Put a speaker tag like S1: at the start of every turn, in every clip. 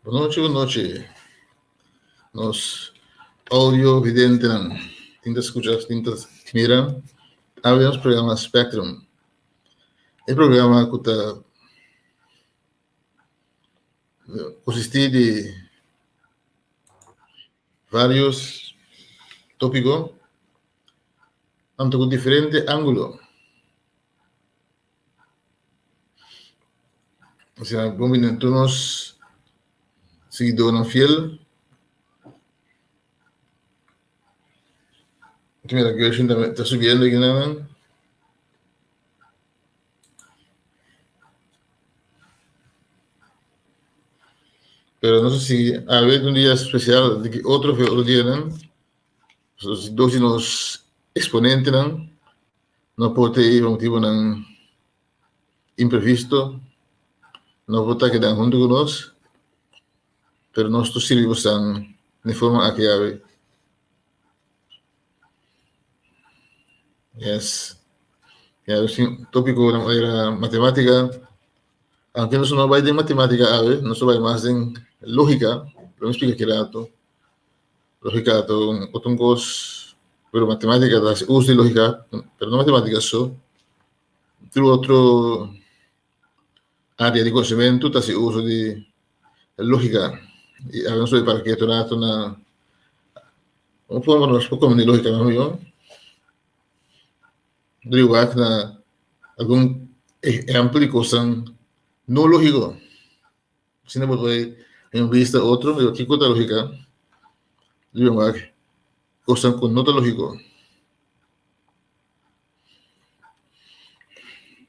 S1: Bonochi, bonochi. Nos audio videntenan. Tin ta skucha, tin ta mira. Awe nos programa Spectrum. E programa ku ta konsistí di varios tópiko, anto ku diferente ángulo. Asina bon bini tur nos siguidónan fiel. Ta mira Gershwin ta subiendo akinan. Pero nos a sigui awe ta un dia spesial di ki otro fe otro dianan. Dos di nos eksponentenan no por ta ei pa motibunan imprevisto, no por ta keda huntu ku nos, pero nos tur sirbi bosan den forma aki awe. Yes. Ya nos tin tópiko nan era matemátika. Aunke nos no bai den matemátika awe, nos ta bai mas den lógika. Lo mi splika ki rato. Lógika ta un otro kos, pero matemátika ta hasi uso di lógika, pero no matemátika so. Tur otro área di konosementu ta hasi uso di lógika. I awe nos bai para ketu rato na un forma nos por komprendé lógika mas mihó. Dor di wak na algun ehèmpel di kosnan no lógiko. Asina bo por haña un bista otro, pero kiko ta lógika? Dor di wak kosnan ku no ta lógiko.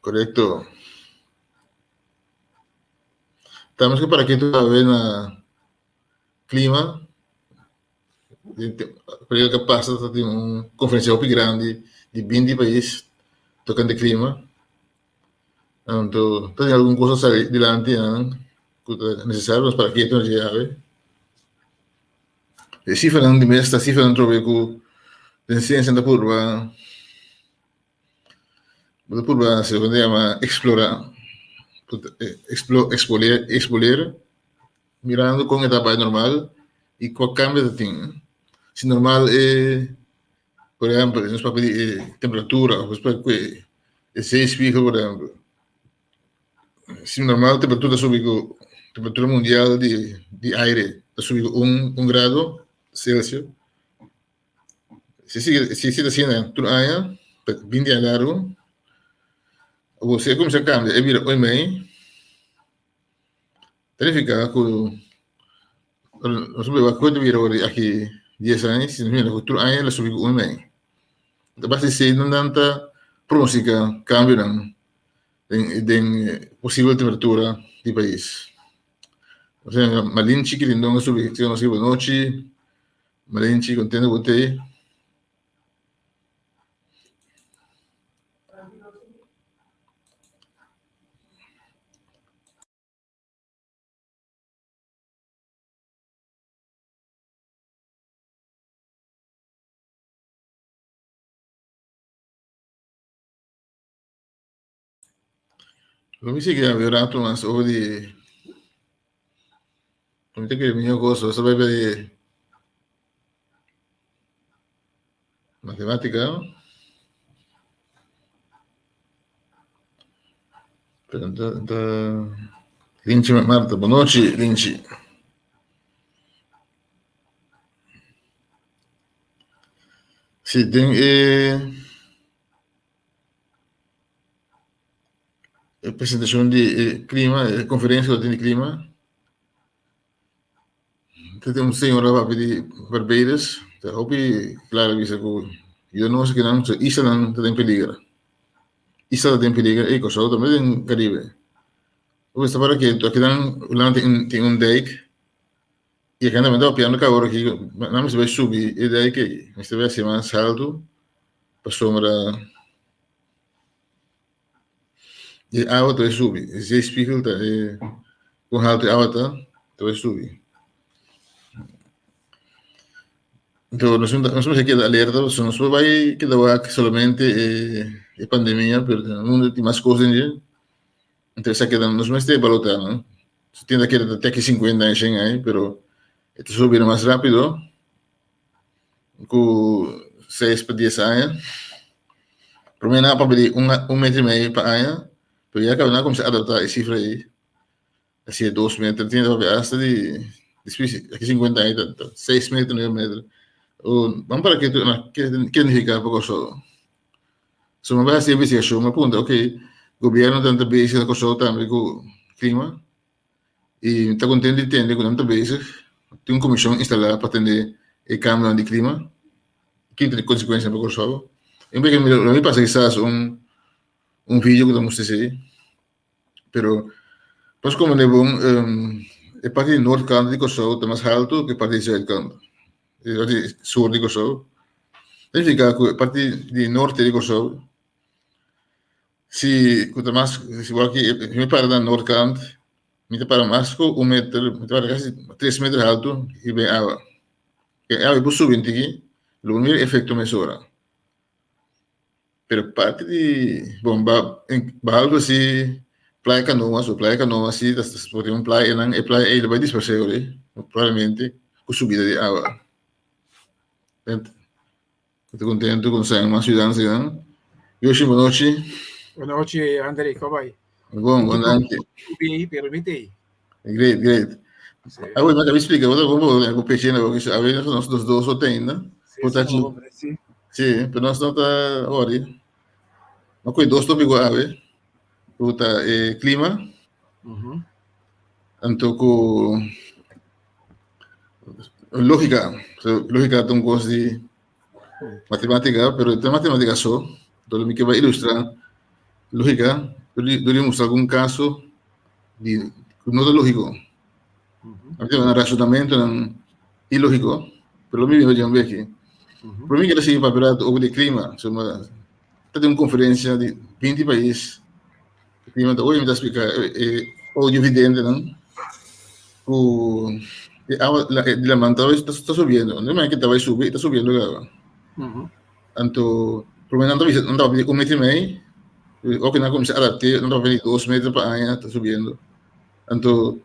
S1: Korekto. Tambe ku para ke ta haber na klima, periodo ke pasa ta tin un konferensia hopi grandi di binti pais tokante klima. Anto ta tin algun kos a sali dilanti nan ku ta nesesario nos para ke ta nos yega awe. E sifranan di mes ta sifranan trobe ku den siensia nan ta purba Bo ta purba hasi loke nan ta yama eksplorá, ekspoler, mirando kon e ta bai normal i kua kambio ta tin. Si normal e, por ehèmpel, nos papia di e temperatura òf nos papia ku e zeespiegel por ehèmpel. Si normal temperatura ta subi ku temperatura mundial di aire ta subi ku un grado selsio. Si sigui si sigui asina tur aña pa binti aña largu awor si e kuminsá kambia e bira oen mei ta nifiká ku nos por wak ku ta bira awor di aki dies aña si nos mira ku tur aña lo subi ku un mei ta basta esei nan ta pronostika kambionan den posibel temperatura di pais. Osea Malinchi Kirindon a subi nos riba nochi. Malinchi contento cu te. Lo mi sigui habla un rato mas over di mi ta kere mihó kos nos ta bai di matematika pero ta ta Linchi Marta bonochi Linchi. Si den e E presentashon di e klima, e konferensia ku tin di klima. Ta tin un señora papia di Barbados, ta hopi klar a bisa ku yo no esaki nan, so islanan ta den peliger. Isla ta den peliger, ey Kòrsou tambe den Karibe. Bo mester para ke akinan Hulanda tin un dijk i e hende ta papiando kaba ora aki, nan mester bai subi e dijk ey, mester bai hasi mas haltu pasobra e awa ta bai subi, e zeespiegel ta e kon haltu e awa ta, ta bai subi. Enton nos nos mester keda alerta pasobra nos por bai keda wak solamente e pandemia pero den mundu tin mas kos den dje, enton esaki nos mester balota no. Su tin ta keda ta te aki 50 aña, 100 aña, pero e ta subiendo mas rápido ku 6 pa 10 aña. Promé nan a papia di un metro i medio pa aña, pero ya kaba nan a kuminsá adaptá e sifra ei. Así e 2 meter, tin ta papia asta di despues aki 50 aña ta 6 meter, 9 meter. Ban para ke ke signifiká pa Kòrsou? So mi a bai hasi investigashon, mi a puntra, ok, gobièrnu ta bezig na Kòrsou tambe ku klima? I mi ta kontentu di tende ku nan ta bezig, tin un komishon instalá pa atendé e kambionan di klima, ki ta e konsekuensianan pa Kòrsou. I lo mi pasa kisas un un video ku ta mustra esei, pero pas komo de bon e parti di noordkant di Kòrsou ta mas haltu ku e parti di zuidkant, e parti sur di Kòrsou. Ta nifiká ku e parti di norte di Kòrsou si ku ta mas si bo aki si mi para na noordkant mi ta para mas ku un meter mi ta para kasi tres meter haltu riba e awa. E awa por subi un tiki lo bo mira e efekto mesora. Pero parti di bon ba behalve si Playa Canoa so Playa Canoa si ta por tin un playa einan e playa ei lo bai dispers'é ora probablemente ku subida di awa. Mi ta kontentu ku nos haña mas yudansa einan. Yoshi bonochi.
S2: Bonochi André, kon bai?
S1: Bon, bon danki.
S2: Pero mi t'ei.
S1: Great, great. Awe mi a splika bo bo bo peche na bo awe nos dos dos so ta ainda.
S2: Sí,
S1: sí, pero nos no ta ori. No koi dos tópiko awe. Ku ta e klima. Anto ku lógika. So, lógika ta un kos di matemátika, pero ta matemátika so. Entonces mi ke bai ilustra lógika, dor di mustra algun kaso di ku no ta lógiko. A tin un rasonamentonan ilógiko, pero lo mi bini dje un beki. Pero mi kere sigui papia rato over di klima. So, ta tin un konferensia di 20 pais di klima. Ta oye mi ta splika e audio videntenan ku e awa di laman ta ta subiendo. No e ke ta bai subi, e ta subiendo kaba. Anto prome nan ta bisa nan tabata pidi un meter i mei, ora ku nan a kuminsá adapt'é nan tabata pidi dos meter pa aña ta subiendo. Anto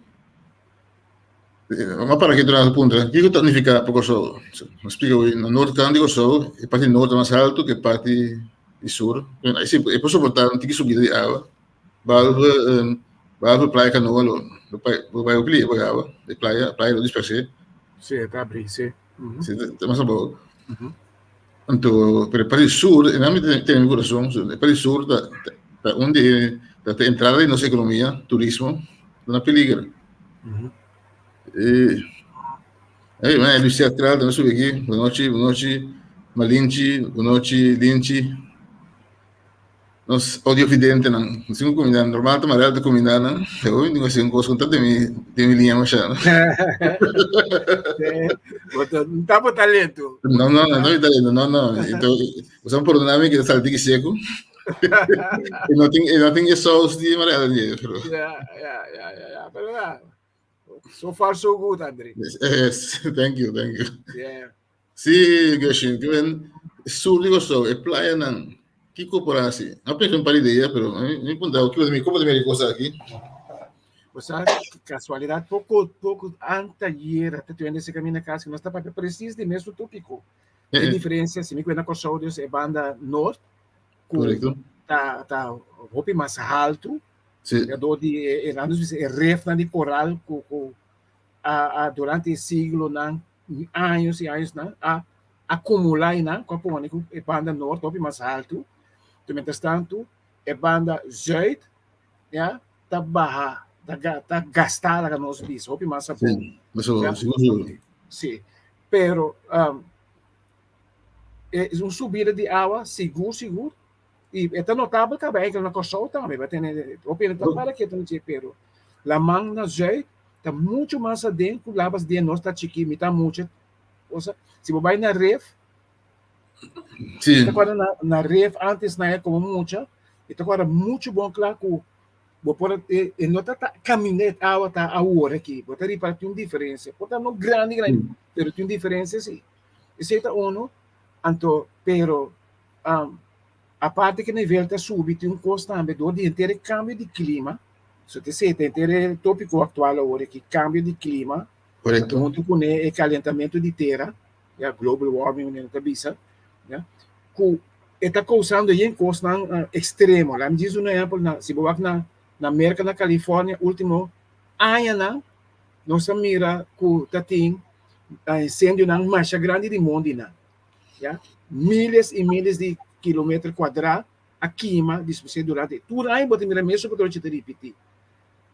S1: mi a para aki durante puntra kiko ta nifiká pa Kòrsou? Mi a splika ku na noordkant di Kòrsou e parti noord ta mas haltu ku e parti di sur. E por soportá un tiki subida di awa behalve behalve Playa Canoa lo lo bai hopi lihe awa e playa playa lo dispers'é.
S2: Sí, e ta abrí, sí.
S1: Sí, ta mas abou. Anto, pero e parti sur, e nan mi tene mi kurason, e parti sur ta ta un di e ta ta entrada di nos ekonomia, turismo, ta na peliger. E Ey, man, Lucia Astral tambe subi aki. Bonochi, bonochi, Malinchi, bonochi, Linchi. Nos audiovidentenan, nos tin ku kumindá, normal ta Marel ta kumindá nan, pero hoy tin ku hasi un kos ku ta den mi den mi liña masha.
S2: Bo ta no ta bo talento.
S1: No, no, no, no mi talento, no, no. Ento, boso a pordona mi ku ta sali tiki seku. E no tin, e no tin e saus di Marel, pero.
S2: Ya, ya, ya, ya, ya, pero ya. So far so good, André.
S1: Yes, thank you, thank you.
S2: Yeah.
S1: Sí, Gershwin, ke men sur di Kòrsou, e playanan, kiko por hasi? A pensa un par di idea, pero mi puntra bo, kiko mi, komo ta mira e kos aki?
S2: Bo sa, kasualidat, poko, poko anteayer ta tende esei kaminda kas, ku nos ta papia presis di mesun tópiko. E diferensia, si mi kue na Kòrsou, dus e banda nort, ku ta, ta hopi mas haltu, dor di e, nan nos bisa e refnan di koral ku, ku a, a durante e siglonan, años y añosnan a acumula einan cu a pone cu e banda noord hopi mas haltu. Enton mientras tanto e banda zuid ya ta baha, ta ta gasta laga nos bisa hopi mas abou.
S1: Sí, mas abou, sigur sigur.
S2: Sí, pero um, e un subida di awa sigur sigur y e ta notabel caba eigenlijk na Kòrsou tambe, bo tene hopi hende ta para ketu na dje pero laman na zuid ta mucho mas aden ku labas den nos ta chikí mi ta mucha cosa si bo bai na ref
S1: sí.
S2: ta kòrda na, na ref antes na komo mucha i ta kòrda mucho bon kla ku bo por e, e no ta, ta kaminda e awa ta awor aki bo ta ripara tin un diferensia por ta no grandi grandi mm. pero tin un diferensia si esei ta uno anto pero um, aparte ku nivel ta subi tin un kos tambe dor di henter e kambio di klima. So te sete e tópiko aktual awor ku kambio di klima, huntu ku e kalentamentu di tera, ya, global warming, nan ta bisa, ya, ku ta kousando yen kosnan ekstremo. Laga mi djis un ehèmpel, si bo wak na Merka, na California, último añanan, nos a mira ku tatin insendionan masha grandi di mondinan. Ya, miles i miles di kilometer kuadrá a kima despues durante tur aña bo ta mira mesun patrochi ta ripití.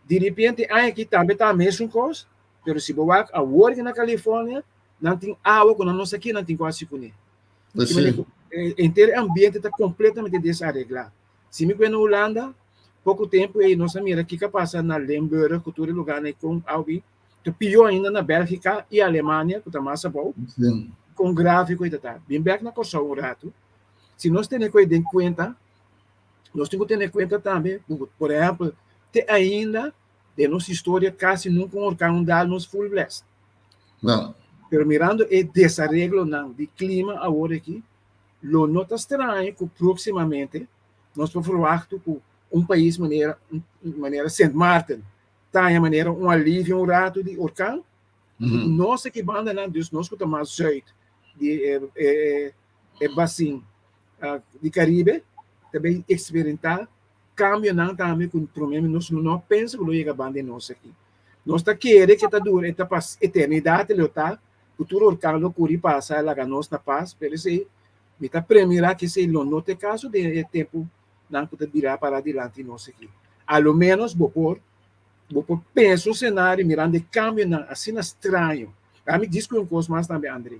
S2: Di repente aña aki tambe ta mesun kos, pero si bo wak awor na California, nan tin awa ku nan no sa ke nan tin ku hasi kuné. Henter ambiente ta kompletamente desareglá. Si mi kue na Hulanda, poko tempu ei nos a mira kiko a pasa na Limburg ku tur e lugánan ei kon awa bin. Ta pió ainda na Bélgika i Alemania ku ta mas abou, kon grave ku e ta ta. Bin bèk na Kòrsou un ratu, si nos tene ku e den kuenta, nos tin ku tene kuenta tambe ku, por ehèmpel, te ainda den nos historia kasi nunka un orkan un dal nos full blast.
S1: No.
S2: Pero mirando e desareglonan di klima awor aki, lo no ta straño ku próksimamente nos por ferwachtu ku un pais manera manera Sint Maarten ta haña manera un alivio un ratu di orkan. Nos aki bandanan, dus nos ku ta mas zùit di e basin di Karibe, ta bin eksperimentá kambionan tambe ku promé nos lo no pensa ku lo yega banda di nos aki. Nos ta kere ku e ta dura, e ta pa eternidat lo ta, ku tur orkan lo kuri pasa laga nos na pas, pero esei mi ta premirá ku esei lo no ta e kaso den e tempunan ku ta bira para dilanti nos aki. A lo ménos bo por bo por pensa un senario mirando e kambionan asina straño. Ami djis ku un kos mas tambe, André.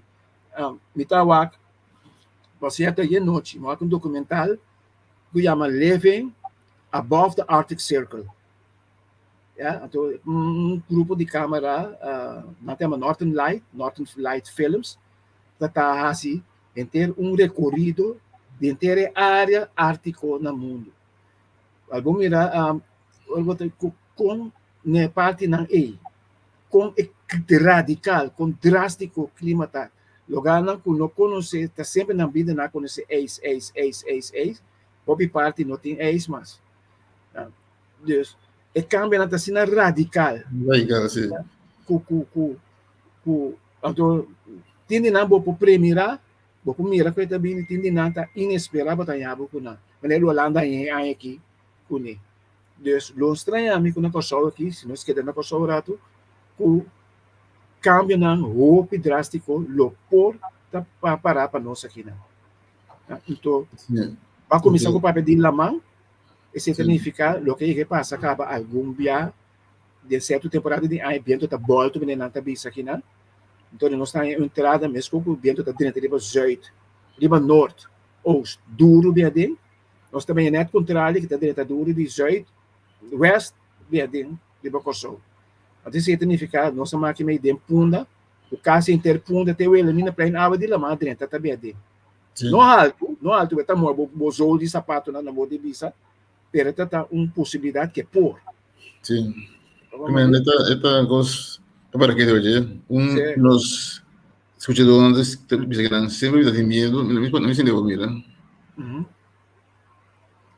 S2: Mi ta wak, por sierto ayer nochi, mi wak un dokumental ku yama Living Above the Arctic Circle. Ya, anto un grupo di kamera, nan ta yama Northern Light, Northern Light Films, ta ta hasi henter un rekorido di henter e área ártiko na mundu. Al bo mira kon na e partinan ei, kon e radikal, kon drástiko klima ta. Lugarnan ku no konosé, ta semper nan bida nan a konosé eis, eis, eis, eis, eis, hopi parti no tin eis mas. Dus, e kambionan ta asina radikal.
S1: Radikal, si.
S2: Ku, ku, ku, ku, anto, tin di nan bo por premirá, bo por mira ku e ta bini, tin di nan ta inesperá bo ta haña bo ku nan. Manera lo Holanda haña e aña aki kuné. Dus, lo straña mi ku na Kòrsou aki, si nos keda na Kòrsou un ratu, ku kambionan hopi drástiko lo por ta pará pa nos akinan. Anto, pa kuminsá ku papia di laman, esei ta nifiká loke yega e pasa kaba algun bia den sierto temporada di aña bientu ta bòltu manera nan ta bisa akinan. Anto nos ta haña un entrada meskos ku bientu ta drenta riba zùit, riba nort, oost, duru bia aden. Nos ta baña nèt kontrali ki ta drenta duru di zùit, wèst bia aden riba Kòrsou. Anto esei ta nifiká nos a maki mei den Punda ku kasi henter Punda te Wilhelminaplein awa di laman a drenta ta bia aden. No haltu, no haltu, bo ta muha bo zool di sapatonan na bo di bisa, pero ta ta un posibilidat ke por.
S1: Sí. Men, e ta, e ta kos para ke oye, un nos escuchadornan ta bisa ke nan semper ta tin miedo, mi mi sinti bo mira.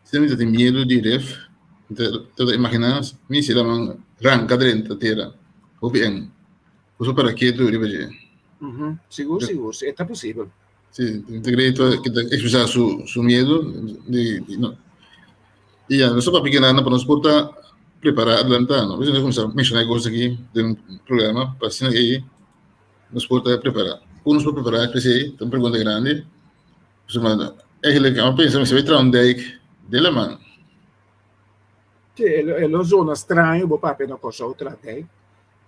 S1: Semper ta tin miedo di ref, ta ta imagina mi si laman ranka drenta tera, hopi eng. Boso para ketu riba dje.
S2: Sigur, sigur, e ta posibel.
S1: Sí, ta cree ta ke ta expresa su su miedo di di no. I ya, nos ta papia kinan pa nos por ta prepara adelanta, no? Nos kuminsá menshoná e kos aki den programa pa asina ei nos por ta prepara. Kon nos por prepara p'esei ta un pregunta grandi. Pasobra eigenlijk amo pensa mester bai traha un dijk den laman.
S2: Sí, e lo zona straño bo papia na Kòrsou traha dijk,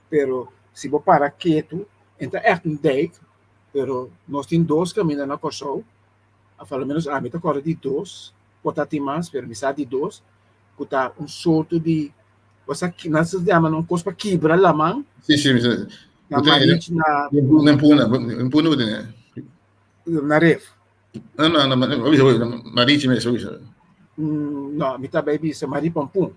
S2: pero si bo para ketu, e ta ègt un dijk, pero nos tin dos kaminda na Kòrsou, òf a lo ménos ami ta kòrda di dos, por ta tin mas, pero mi sa di dos, ku ta un sorto di, bo sa nan sa yama un kos pa kibra laman.
S1: Sí, sí, mi sa.
S2: Na Marich, na.
S1: Na Punda, na Punda bo tene.
S2: Na Ref.
S1: No, no, no, Marichi mes, bisa.
S2: No, mi ta bai bisa Marie Pampun.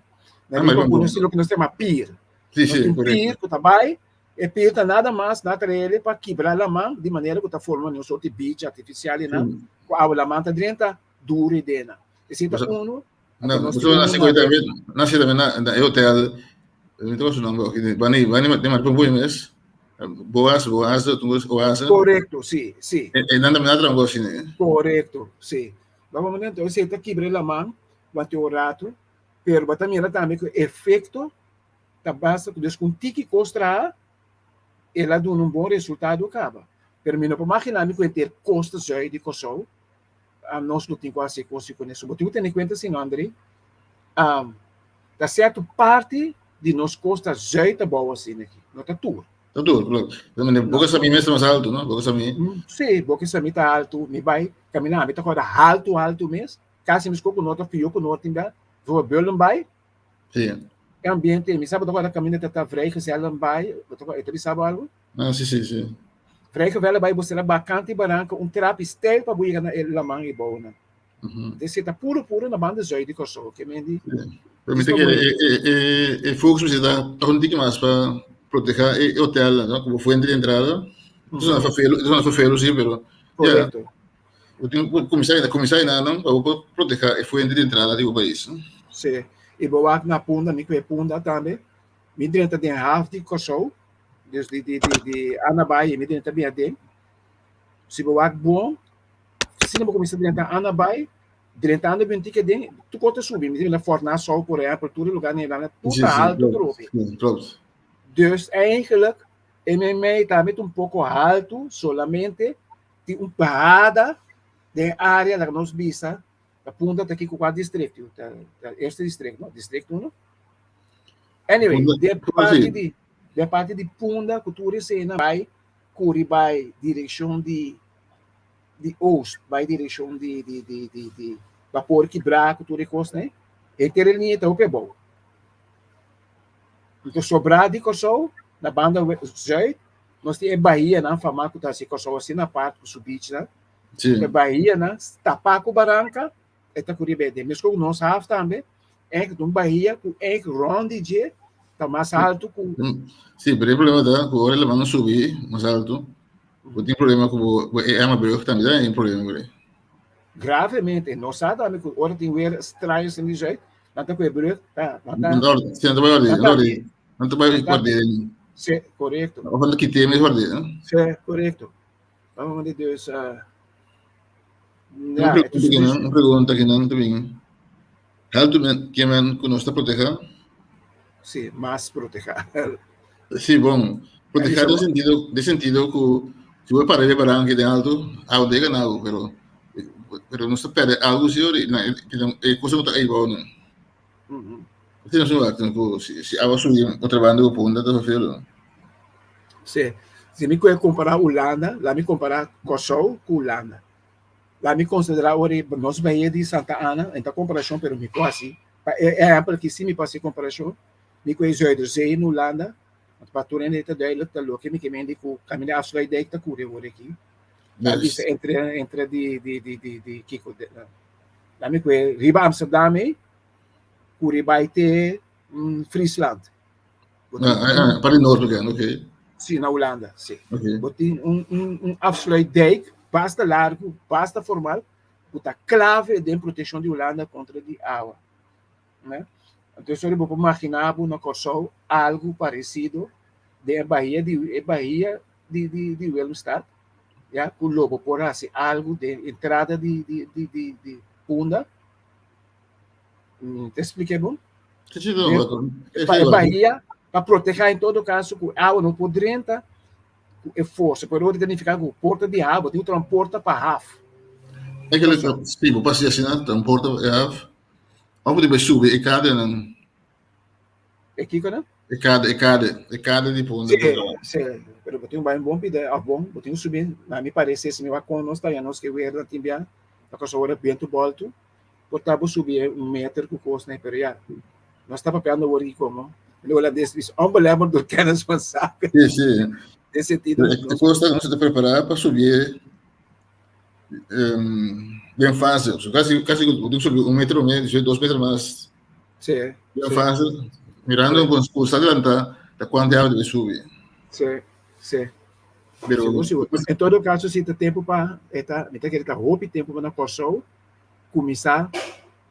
S2: Na Marie Pampun nos tin loke nos ta yama pier.
S1: Sí, sí,
S2: Nos tin pier ku ta bai, e pier ta nada mas na traele pa kibra laman di manera ku ta forma un sorti beach artifisial einan, ku awa laman ta drenta duru ei dena. Esei ta unu.
S1: No, nos nasi tambe, nasi tambe na na e hotel, mi ta su nomber, okay, bani bani de marco boy mes. Boas, Boas, Oase.
S2: Korekto, sí, sí.
S1: E nan tambe na trango asina.
S2: Korekto, sí. Vamos a momento, esei ta kibra e laman, wante un rato, pero bo ta mira tambe ku efekto ta basta ku dus ku un tiki kos traha, el a duna un bon resultado kaba. Pero mi no por magina mi ku henter kosta zuid di Kòrsou nos lo tin ku hasi kos ku neso. Bo tin ku tene kuenta si no, André, ta sierto parti di nos kosta zuid ta bou asina aki, no ta tur.
S1: Ta tur, klopt. Boka Samí mes ta mas altu, no? Boka Samí.
S2: Sí, Boka Samí ta altu. Mi bai kaminá, mi ta kòrda haltu, haltu mes. Kasi mi skor ku no ta fio ku no tin bia. Voor Bullenbaai.
S1: Sí.
S2: E ambiente, mi sa bo ta kòrda kaminda ta ta Vrijgezellenbaai, bo ta kòrda, e ta bisa bo algu?
S1: Ah, sí, sí, sí.
S2: Vrijgezellenbaai bo sera bakante baranka un trapi steil pa bo yega na e laman ei bounan. Desi ta puro puro na banda zuid di Kòrsou, ke men di.
S1: Pero mi ta kere e e e e focus mester ta un tiki mas pa proteha e hotelnan, no, komo fuente di entrada. Esei na vervelu, esei na vervelu si, pero
S2: ya.
S1: Bo tin ku kuminsá kuminsá enanan pa bo por proteha e fuente di entrada di bo pais.
S2: Si, i bo wak na Punda, mi ku e Punda tambe, mi drenta den haf di Kòrsou, dus di di di di Annabaai mi drenta bin aden. Si bo wak bon, asina bo kuminsá drenta Annabaai, drentando bin tiki aden, tur kos ta subi, mi na Fort Nassau por ehèmpel, tur e lugar na Irlanda, tur ta haltu atrobe. Dus eigenlijk e meimei tambe ta un poko haltu, solamente tin un bahada den e área laga nos bisa ta punta ta kiko kua distrikto ta ta eerste distrikto no distrikto uno anyway den parti di den parti di punda ku tur esena bai kuri bai direkshon di di oost bai direkshon di di di di di bapor kibrá ku tur e kosnan ei henter e liña ta hopi abou Anto sobrá di Kòrsou na banda zuid Nos tin e bahianan famá ku ta hasi Kòrsou asina apart ku su beachnan.
S1: Sí.
S2: E bahianan tapá ku baranka e ta ku riba e den. Meskos ku nos haf tambe, eigenlijk ta un bahia ku eigenlijk rònt di dje ta mas haltu ku.
S1: Sí, pero e problema ta ku ora e laman a subi mas haltu, bo tin problema ku bo e Emmabrug tambe ta un problema por ei.
S2: Gravemente. Nos sa tambe ku ora tin weer straño asina di zuid, nan ta ku e brug ta nan ta.
S1: Sí, nan ta bai orde, nan ta orde. Nan ta bai guard'é.
S2: Sí, korekto.
S1: Of nan ta kit'é mes guard'é.
S2: Sí, korekto. Vamos a dus.
S1: Uh, ja, un pregunta que nan, un pregunta que nan también. Helpt men que men ku nos ta proteha?
S2: Sí, mas proteha.
S1: Sí, bon. Proteha den sentido, den sentido ku si bo para de baranque de alto, algo de ganado, pero pero nos ta perde algo sí, ori, na, e cosa no ta ahí, no. Si nos wak ku si si awa subi otro banda ku punda ta vervelend.
S2: Sí. Si mi kue kompará Hulanda, la mi kompará Kòrsou ku Hulanda. La mi konsiderá ora nos bahia di Santa Ana, en ta komparashon pero mi por hasi, pa e ehèmpel aki si mi por hasi komparashon, mi kue Zuiderzee na Hulanda, pa tur hende ta duidelijk ta loke mi ke mende ku kaminda Afsluitdijk ta kuri awor aki. Ta bisa entre entre di di di di di kiko La mi kue riba Amsterdam ei, kuri bai te Friesland.
S1: Ah, ah, pa di noord again, oké.
S2: Sí, na Hulanda, sí.
S1: Okay.
S2: Bo tin un, un, un afsluitdijk basta largu, basta formal, ku ta klave den protekshon di Hulanda kontra di awa. Né? Anto sorry, bo por imaginá bo na Kòrsou algu paresido den e bahia di e bahia di di di Willemstad, ya, ku lo bo por hasi algu den entrada di di di di di Punda. Te expliqué bon?
S1: Sí, sí, no,
S2: De, pa e bahia, pa protegá en todo caso ku awa no por drenta ku e forsa. Pero ora ta nifiká ku porta di haf, bo tin ku traha un porta pa haf.
S1: Eigenlijk, sí, bo pasa asina, traha un porta pa haf. Of bo tin bai subi e kadenan.
S2: E kiko nan?
S1: E kade, e kade, e kade di punda.
S2: Sí, sí, pero bo tin bai un bon pida, of bon, bo tin subi, na mi parece, si mi wak kon nos ta, ya nos ke weer na tin bia, na kosa ora bientu boltu, por ta bo subi un meter ku kos nei, pero ya, nos ta papiando awor aki komo, in holandes bisa, onbelemmerd door kennis van zaken.
S1: Sí, sí.
S2: Den sentido.
S1: E kos ta, nos ta prepara pa subi um, bien fácil. So, casi, casi subi un metro medio, dos metro mas.
S2: Sí.
S1: Bien fácil. Mirando con con está levanta, ta cuánto agua debe subir.
S2: Sí, sí.
S1: Pero,
S2: Sigur, sigur. En todo caso, si ta tempo pa, eta, mi ta kere ta hopi tempo pa na Kòrsou kuminsá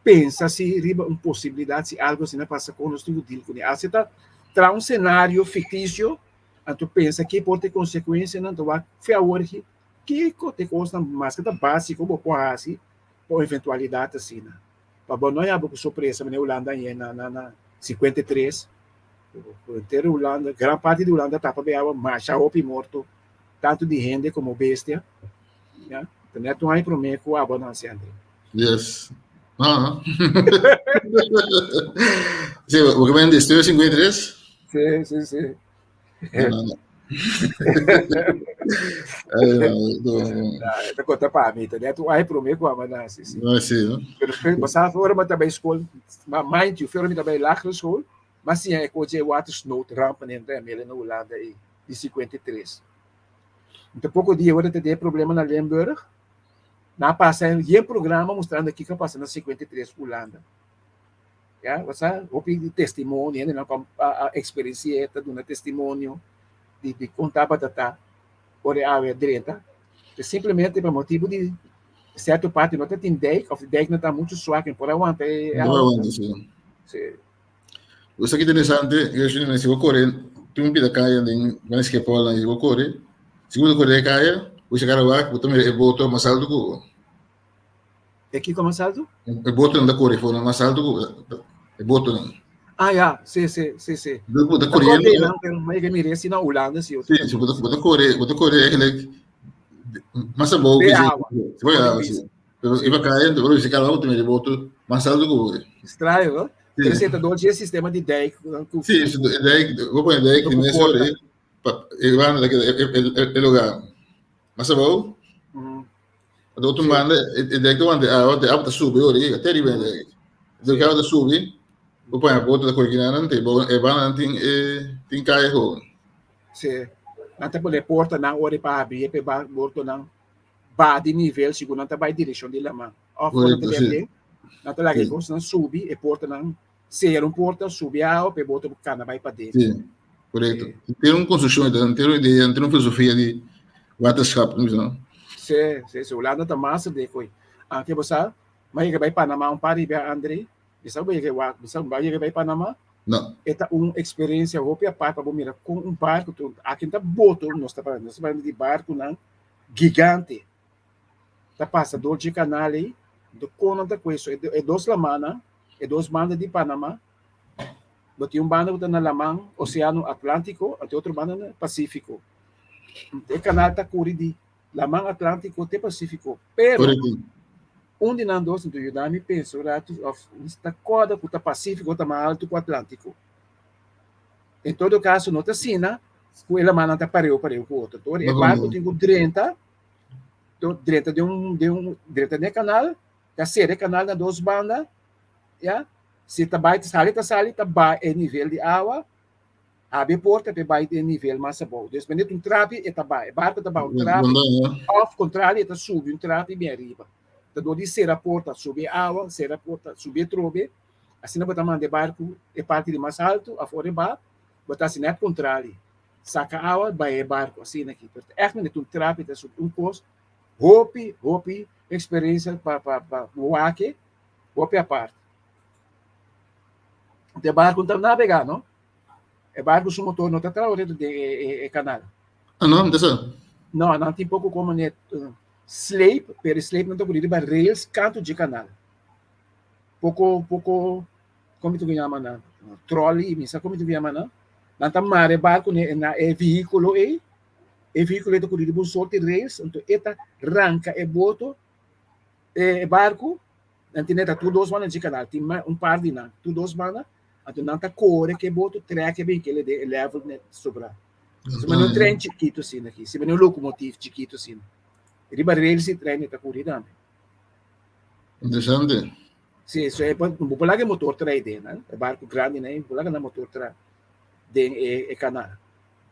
S2: Pensa si riba un posibilidat si algu asina pasa kon nos tin ku deal kuné. Asi ta traha un senario fiktisio anto pensa ke por ta e konsekuensianan ta wak fe awor aki kiko ta e kosnan maske ta básiko bo por hasi pa un eventualidat asina. Pa bo no yaba ku sorpresa manera Hulanda a yena na na 53 ku henter Hulanda gran parti di Hulanda tapa be awa masha hopi morto tantu di hende komo bestia ya ta nèt un aña promé ku abo a nase André.
S1: Yes. Ah. Sí, porque me estoy 53.
S2: Sí, sí, sí.
S1: No, no. Ay, no, no.
S2: Ta conta pa mi, ta net un aña promé ku abo nase. Sí.
S1: No, sí, no?
S2: Pero pasaba ora mi ta bay school, ma mind you, ora mi ta bay lagere school, ma siña e koche watersnood rampen en remele na Hulanda ei, di 53. Enton poko dia ora ta den problema na Limburg, Nan a pasa yen programa mustrando kiko a pasa na 53 Hulanda. Ya, bo sa, hopi di testimonio, hendenan ku a eksperensi'é ta duna testimonio di di kon tabata ta ora e awe a drenta. Ta simplemente pa motibu di sierto parti no ta tin dijk òf e dijknan ta muchu suak, no por a wanta e
S1: No por
S2: awa.
S1: a wanta, si.
S2: Si.
S1: Bo sa ki interesante, Gershwin, si bo kore tin un pida kaya den Van Schiphol nan, si bo kore, si bo ta kore e kaya, bo chega wak, bo ta mira e boto mas alto ku bo.
S2: E kiko mas alto?
S1: E botonan ta kore for mas alto ku bo, e botonan.
S2: Ah ya, si, si, si, si.
S1: Bo ta koriendo.
S2: Ma yega mira esi na Hulanda si.
S1: Si, bo ta kore, bo ta kore eigenlijk mas abou
S2: ku awa.
S1: Si, awa, si. Pero iba kaya, ora bo chega wak, bo ta mira e boto mas alto ku bo.
S2: Straño, no? Pero si ta door dje sistema di dijk.
S1: Sí, e dijk, bo pone dijk di mes ora, e banda ta keda e lugar mas abou. Anto otro banda, e dijk ta wanta e awa, e awa ta subi ora ei, te riba e dijk. Anto e awa ta subi, bo pone boto ta kore kinan, e bandanan tin e tin kaya gewoon.
S2: Sí, nan ta pone portanan ora pa habri pa e botonan baha di nivel segun nan ta bai direkshon di laman. Òf ora nan ta berde, nan ta laga e kosnan subi, e portanan sera un porta, subi awa pa e boto por kana bai paden.
S1: Sí, korekto. Tin un konstrukshon, tin un idea, tin un filosofia di waterschap, no?
S2: Sí, sí, sí. Hulanda ta master den koe. Anke bo sa, mi a yega bai Panama un par di bia, André. Mi sa bo yega wak, mi sa bo yega bai Panama.
S1: No.
S2: E ta un eksperensia hopi apart pa bo mira kon un barku, aki ta boto nos ta papia, nos ta papia di barkunan gigante ta pasa dor dje kanal ei, anto kon nan ta kue so e dos lamannan, e dos banda di Panama, bo tin un banda ku ta na laman Oseano Atlántiko, anto e otro banda na Pasífiko. E kanal ta kuri di laman Atlántiko te Pasífiko, pero un di nan dos, anto yuda mi pensa un ratu, òf mi ta kòrda ku ta Pasífiko ta mas altu ku Atlántiko. En todo kaso no ta asina ku e lamannan ta pareu pareu ku otro. Tor e barku tin ku drenta, drenta den un den un drenta den e kanal, ta sera e kanal na dos banda, ya. Si ta bai ta sali ta sali ta baha e nivel di awa, habri e porta pa e bai den nivel mas abou. Dus manera un trapi e ta baha, e barku ta baha un trapi òf kontrali e ta subi un trapi bin ariba. Ta dor di sera porta subi e awa, sera porta subi atrobe. Asina bo ta manda e barku e parti di mas altu of ora e ba, bo ta hasi nèt kontrali. Saka awa bai e barku asina aki. Pero ta ègt manera ta un trapi ta subi un kos hopi hopi eksperensia pa pa pa wak e hopi apart. E barku no ta nabegá no. E barku su motor no ta traha dentro den e e kanal.
S1: Ah no, no ta sa?
S2: No, nan tin poko komo net sleep, pero e sleep nan ta pone riba rails kantu dje kanal. Poko poko kon mi ta ku yama nan trolley mi sa kon mi ta ku yama nan nan ta mara e barku na e vehíkulo ei e vehíkulo ei ta kuri riba un sorti rails anto e ta ranka e boto e barku nan tene ta tur dos banda dje kanal tin un par di nan tur dos banda anto nan ta kore ku e boto trek e bin kele den e level net sobra si manera un tren chikitu asina aki si manera un lokomotif chikitu asina riba rails di tren e ta kuri tambe.
S1: Interesante.
S2: Sí, so e bo por laga e motor trae den, né? E barco grandi, né? Bo por laga na motor trae den e, e canal.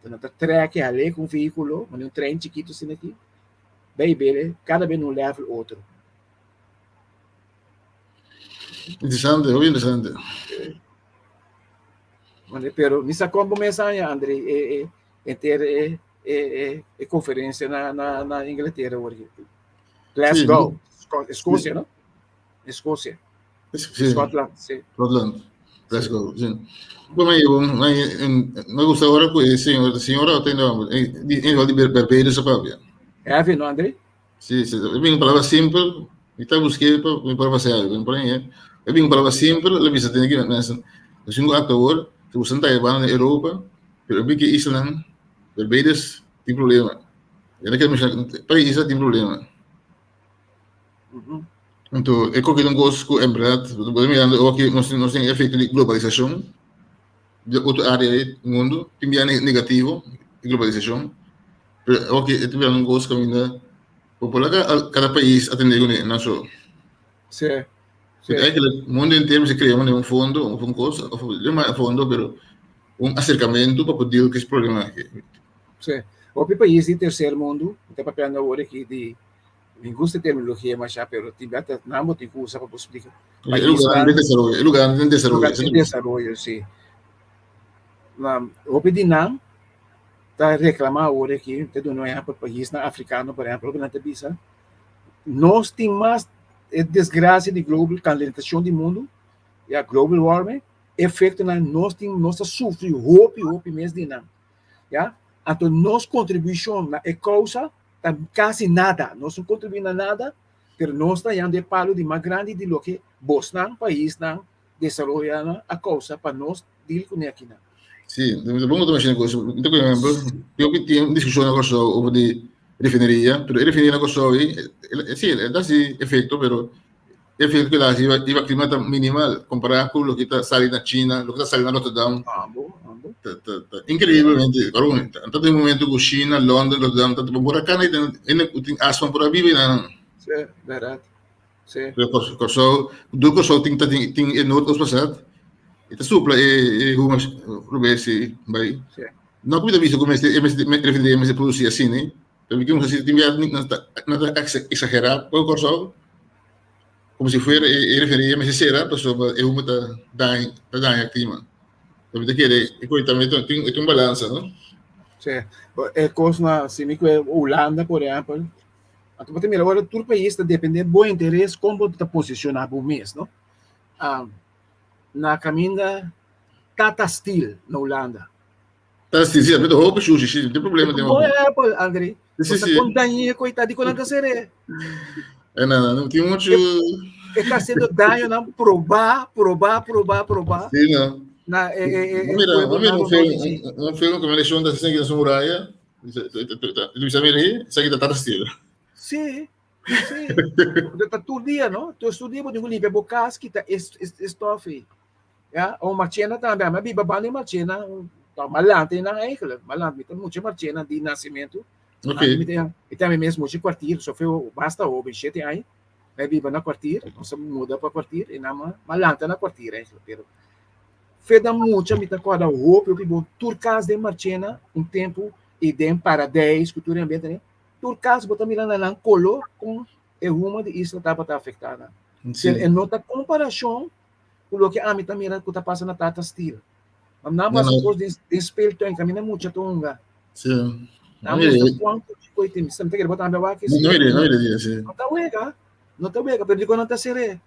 S2: Então, nan ta trek e hale com vehículo, mas un trein chiquito asina aqui, bay bele, cada vez num level otro.
S1: Interesante, muy interesante.
S2: Bueno, pero mi sa kon bo mes aña, André, e, e, enter e, e, e, e conferencia na, na, na Inglaterra hoor. Glasgow, Escocia, no? Escocia.
S1: Sí.
S2: Scotland, sí.
S1: Scotland. Glasgow, sí. Bueno, yo, me gusta ahora que señor, señora, tengo, en di Barbados papia.
S2: Heavy, no, André?
S1: Sí, sí, é uma palavra simples, e tá buscando para para passear, bem por aí. É uma palavra simples, le bisa tem que nessa. Dus um ator, se você está na Europa, pero vi que Island, Barbados tem problema. Eu não quero mencionar, país tem problema. Anto, e koki un kos ku en bèrdat, bo ta mirando awor nos tin efekto di globalisashon di otro área di mundu, tin bia negativo di globalisashon, pero awor e ta mirando un kos kaminda bo por laga kada pais atendé kuné nan so.
S2: Sí, sí.
S1: Eigenlijk mundu entero mester krea un fondo òf un kos, òf no mas fondo pero un aserkamentu pa por deal ku es problema aki.
S2: Sí, hopi pais di terser mundu, mi ta papiando awor aki di Mi gusta e terminologia masha, pero tin bia ta nan bo tin ku usa pa bo splika.
S1: E lugar den desaroyo, e lugar den desaroyo.
S2: Lugar den desaroyo, si. Na hopi di nan ta reklama awor aki, ta duna un ehèmpel paisnan afrikano por ehèmpel, hopi nan ta bisa, nos tin mas e desgrasia di global kalentashon di mundu, ya global warming, efektonan nos tin, nos ta sufri hopi hopi mes di nan, ya. Anto nos kontribushon na e kousa ta casi nada, nos no contribui na nada, pero nos ta yando e palo di mas grandi di loke bosnan, paisnan desaroyanan a causa pa nos deal cune akinan.
S1: Sí, ta bon ku ta menshoná kos. Mi ta por ehempel, yo ku tin un diskushon na Kòrsou over di refineria, pero e refineria na Kòrsou ei, sí, e ta hasi efekto, pero e efekto ku el a hasi riba klima ta minimal kompará ku loke ta sali na China, loke ta sali na Rotterdam. Ta ta ta inkreiblemente ora ta tin un momento ku China, London, Rotterdam ta por a kana hende ku tin asma por a biba einan.
S2: Sí, bèrdat. Sí.
S1: Pero Kòrsou, tur Kòrsou tin ta tin tin e Noord-Oost pasat e ta supla e e huma robes ei bai.
S2: Sí.
S1: No ku mi ta bisa ku mester e mester refineria mester produsí asina. Pero mi tin si tin bia nan ta nan ta exagerá por Kòrsou komo si fuera e refineria mester sera pasobra e huma ta daña ta daña klima. Pero mi ta kere e kos tambe tin e tin un balansa no.
S2: Sí, e kos na si mi kue Hulanda por ehèmpel, anto bo ta mira ora tur pais ta depende bo interes kon bo ta posishoná bo mes no. Na kaminda Tata Steel na Hulanda.
S1: Ta si, si, ta hopi shushi, si, tin problema
S2: tin hopi. Apple, Andri. Si, si. Con daño coita di con ta sere.
S1: Eh, no, no, tin mucho.
S2: E ta haciendo daño nan proba, proba, proba, proba.
S1: Si, no.
S2: Na eh eh eh.
S1: Mira, mira un film, un film que me lesión ta sigi na su muralla. Luisa mira ahí, sigi ta tata stilo.
S2: Si. Si. Ta tur dia, no? Tur dia bo tin ku limpia bo kas, kita e stof ei. Ya, o Marchena tambe, ami a biba banda di Marchena, ta malante nan eigenlijk, malante, mi ta mucha Marchena di nacimento.
S1: Okay.
S2: Mi ta, mi ta mi mes mucha kwartier, so feo basta hoben, shete aña, mi a biba na kwartier, nos a muda pa kwartier, y nan ma malante na kwartier eigenlijk, pero fe da mucha mi ta korda hopi hopi bon, tur kas den Marchena un tempo y den Paradijs ku tur e ambiente ahi, tur kas bo ta mira na nan kolo kon e huma di isla tabata afekta nan.
S1: Sí.
S2: Pero e no ta komparashon ku loke ami ta mira ku ta pasa na Tata Steel. Mam nan pasa kos den den speeltuin kaminda mucha ta hunga.
S1: Sí.
S2: Nan muestra kuantu chiko i tin. Mi ta kere bo tambe wak
S1: esei. No idea, no idea, sí.
S2: No ta wega, no ta wega, pero dikon nan ta ser'é?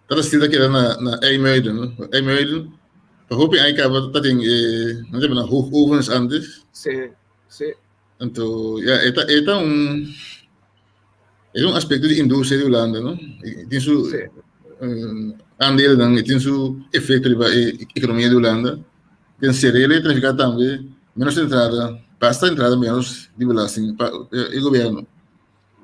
S1: Tata Steel ta keda na na IJmuiden, no? IJmuiden, pa hopi aña kaba ta tin e, nan ta yama nan hoogovens antes.
S2: Sí, sí.
S1: Anto, ya, e ta e ta un E un aspecto di industria di Hulanda, no? E tin su
S2: Sí.
S1: aandeelnan, e tin su efecto riba e economia di Hulanda. Den serele ta nifica tambe menos entrada, basta entrada menos di belasting pa e gobierno.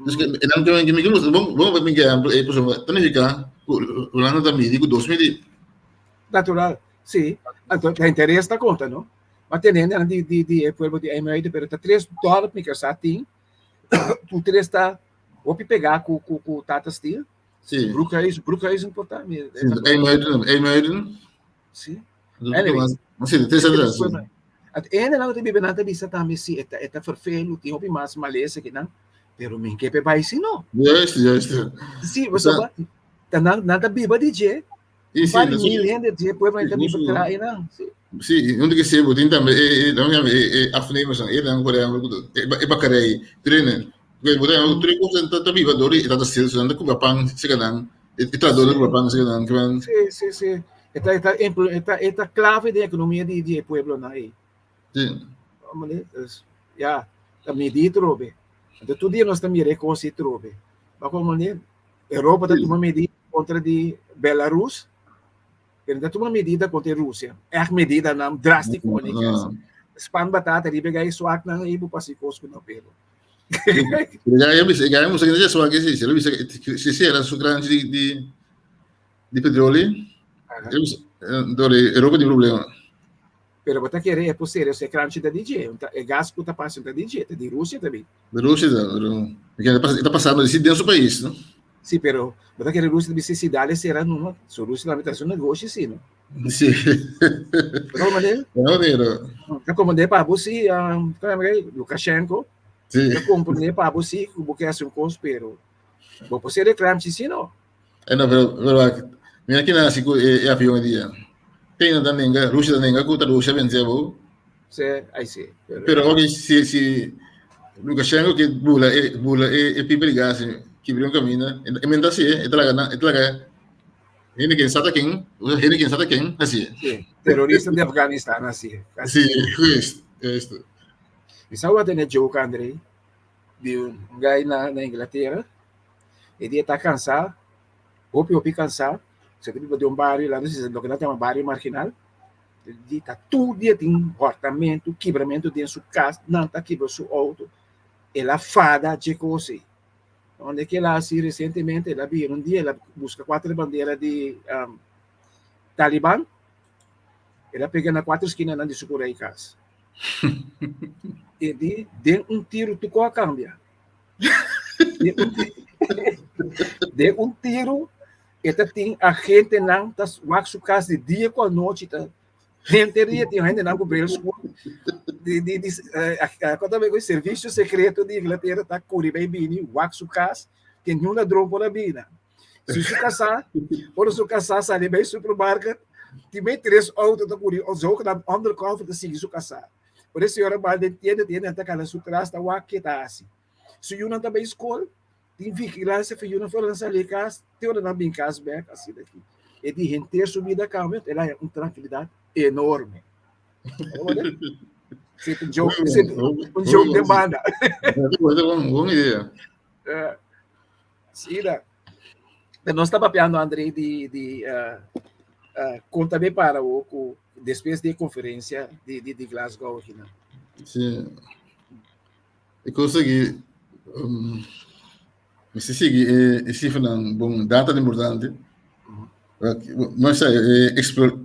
S1: Dus ke e nan ke mi gusta, bon bon pa mi ehempel e pasobra ta nifica ku Hulanda ta midi ku dos midi.
S2: Natural, sí. Anto ta interes ta konta, no? Ma tene hendenan di di di e pueblo di IJmuiden, pero ta tres dorp mi ke sa tin Tu tres ta hopi pegá ku ku ku Tata Steel.
S1: Sí.
S2: Broekhuizen, Broekhuizen por ta. Mi,
S1: Sí, IJmuiden, IJmuiden.
S2: Sí. Anyway.
S1: Sí, tres atrás. Sí.
S2: At ene nan te bibe nan te bisa tambe si eta eta vervelu, tin hopi mas malesa que nan, pero min ke pe bai si no.
S1: Juist, juist.
S2: Sí, pasobra ta nan nan ta biba di dje.
S1: Sí, sí,
S2: Vari mil hende dje pueblo nan ta biba tra einan. Sí.
S1: Sí, un ke sebo tin tambe e e dan e e afnemers dan e dan por ejemplo e e bakkerij trainen. Porque por ejemplo tur kos ta ta biba dor di e tata stil so nan ta kumpra pan seka nan. E trahadónan ku papá no nan
S2: kran. Sí, sí, sí. E ta, e ta, e ta, e ta klave den ekonomia di, di e pueblonan ei.
S1: Sí.
S2: Ya, ta midi trobe. Anto tur dia nos ta mira e kos ei trobe. Ba komo Europa ta tuma medida kontra di Belarus, pero no ta tuma medida kontra Rusia. Ègt medidanan drástiko ni kes. Span batata riba e gai swaknan ei bo pasa e kos ku nan pero.
S1: E gai a bisa, e gai a mustra ku swak esei. El a bisa si sera su kranchi di di di petroli, el a bisa Europa tin problema.
S2: Pero bo ta kere e por serio e kranchi ta di dje, e gas ku ta pasa ta di dje, ta di Rusia ta bin.
S1: Di Rusia ta, pero e ta pasando di den su pais, no?
S2: Si, pero bo ta kere Rusia ta bisa si dale sera numa, so Rusia tambe ta hasi un negoshi si, no?
S1: Si.
S2: Bo ta komprende?
S1: No, pero.
S2: Ta komprende pa bo si, Lukashenko.
S1: Si.
S2: Ta komprende pa bo si ku bo ke hasi un kos, pero bo por sera e kranchi si, no?
S1: Eh no, pero, pero mira kina hasi ku e, e avion e dia. China ta nenga, Rusia ta nenga ku ta Rusia vense bo.
S2: Sí, ai sí.
S1: Pero, pero ok, si, si Lukashenko ke bula e, bula e, e pipa di gas kibri un camina, e, e menta así, e ta laga, e ta laga hende ken sa ta ken, hende ken sa ta ken, así.
S2: Sí, terorista di Afganistan, así.
S1: Sí, juist, juist.
S2: Mi sa wat e joke, André, di un guy na, na Inglaterra, E dia ta kansá, hopi hopi kansá, se ta biba den un bario, laga nos bisa loke nan ta yama bario marginal, e dia ta tur dia tin hòrtamentu, kibramentu den su kas, nan ta kibra su outo, el a fada dje kos ei. Unda ke el a hasi resientemente, el a bira un dia, el a buska kuater bandera di Taliban, el a pega na kuater skinanan di su kura i kas. E di den un tiru tur kos a kambia. Den un tiru e ta tin agentenan ta wak su kas di dia ku anochi ta henter dia tin hendenan ku bril skur di di di eh, servisio sekreto di Inglatera ta kuri bai bini wak su kas ke niun ladron por a bina. Si su kasá, ora su kasá sali bai supermarket, tin mei tres outo ta kuri zogenaamd undercover ta sigui su kasá. Ora e señora bai den tienda, tienda ta kala su tras ta wak ke ta hasi. Su yunan ta bai skol, tin vigilancia pa yunan for nan sali kas, te ora nan bin kas bek, asina aki. E di henter su bida kambia, el a haña un trankilidat enorme. Si un joke, si un joke den banda.
S1: Bon idea.
S2: Sí, da. Nos ta papiando, André, di, di uh, uh, kon ta para ku despues di e konferensia di, di, di Glasgow akinan.
S1: Sí. E kos aki, um, mester sigui e, e sifranan bon data importante. No sa, e explor,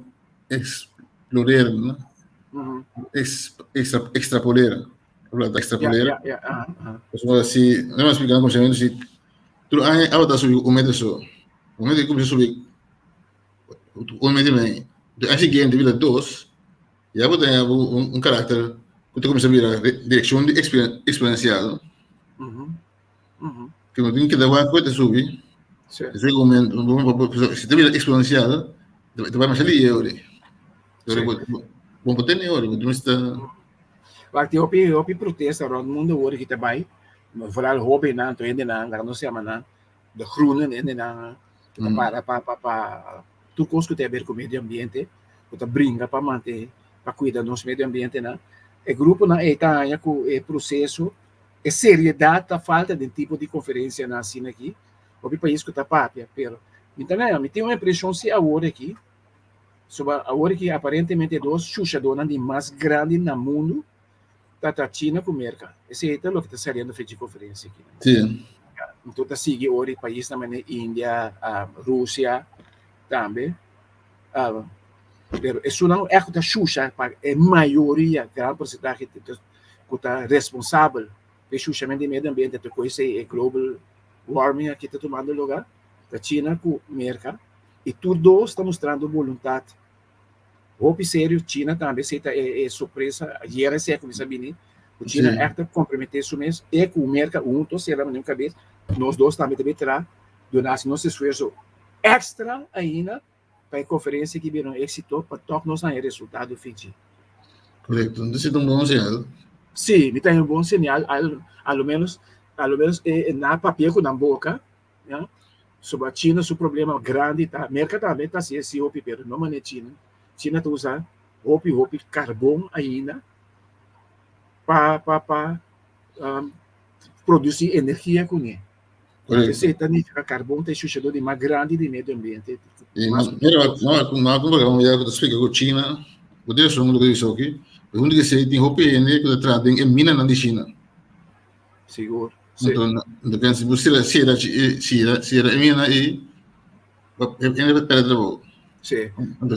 S1: exploreren, no? Ex, extra, extrapoleren. Extrapoleren.
S2: Ja, ja, ja. Aha,
S1: aha. Si, no me explican como si tur aña awa ta subi un metro so. Un metro kuminsá subi un metro i mei. De aña siguiente bira dos, ya bo ta haña bo un, un karakter ku ta kuminsá bira direkshon di eksponensial. Ku no tin keda wak ku e ta subi.
S2: Sí.
S1: Esei momento, si ta bira eksponensial, ta bai masha lihe ori.
S2: Sí.
S1: Bo por tene ori, bo mester
S2: Wak tin hopi hopi protesta rond mundo awor ki ta bai, vooral hobennan, tur hendenan, laga nos yama nan de groenen hendenan ku ta para pa pa pa tur kos ku ta haber ku medio ambiente, ku ta bringa pa mante pa kuida nos medio ambientenan. E gruponan ei ta haña ku e proseso, e seriedat ta falta den tipo di konferensianan asina aki. Hopi pais ku ta papia, pero mi ta haña, mi tin un impreshon si awor aki, soba awor aki aparentemente e dos shushadónan di mas grandi na mundu ta ta China ku Merka. Esei ta loke ta saliendo fechi konferensia aki.
S1: Sí.
S2: Anto ta sigui ora e paisnan manera India, Rusia tambe. Pero esunnan ku ta shusha pa e mayoria, gran porsentahe ku ta responsabel pa e shushamento di medio ambiente ta ku esei e global warming aki ta tumando lugar, ta China ku Merka. I tur dos ta mustrando boluntat Hopi serio, China tambe esei ta e sorpresa, ayera esei a kuminsá bini, ku China ègt ta komprometé su mes, e ku Merka hunto sera manera un kabes, nos dos tambe ta traha, duna hasi nos esfuerso èkstra ainda pa e konferensia aki bira un éksito pa tòg nos haña resultado fichi.
S1: Korekto, entonces ta un bon señal.
S2: Sí, mi ta haña un bon señal, al, a lo menos, a lo menos e, e na papia ku nan boka, ya. Soba China su problema grandi ta, Merca tambe ta haci esi hopi pero no mane China. China ta usa hopi hopi carbon ainda pa pa pa um, produci energia cune. Esey ta nifica carbon ta e shushador di mas grandi di medio ambiente.
S1: Y mira, no, no, como que ya te explica cu China, cu de son lo que dice aquí, hunde que se tin hopi hende cu ta traha den e minanan di China.
S2: Sigur.
S1: Sí. Anto, depende si bo sera sera sera sera e mina ei, hende ta perde trabou.
S2: Sí,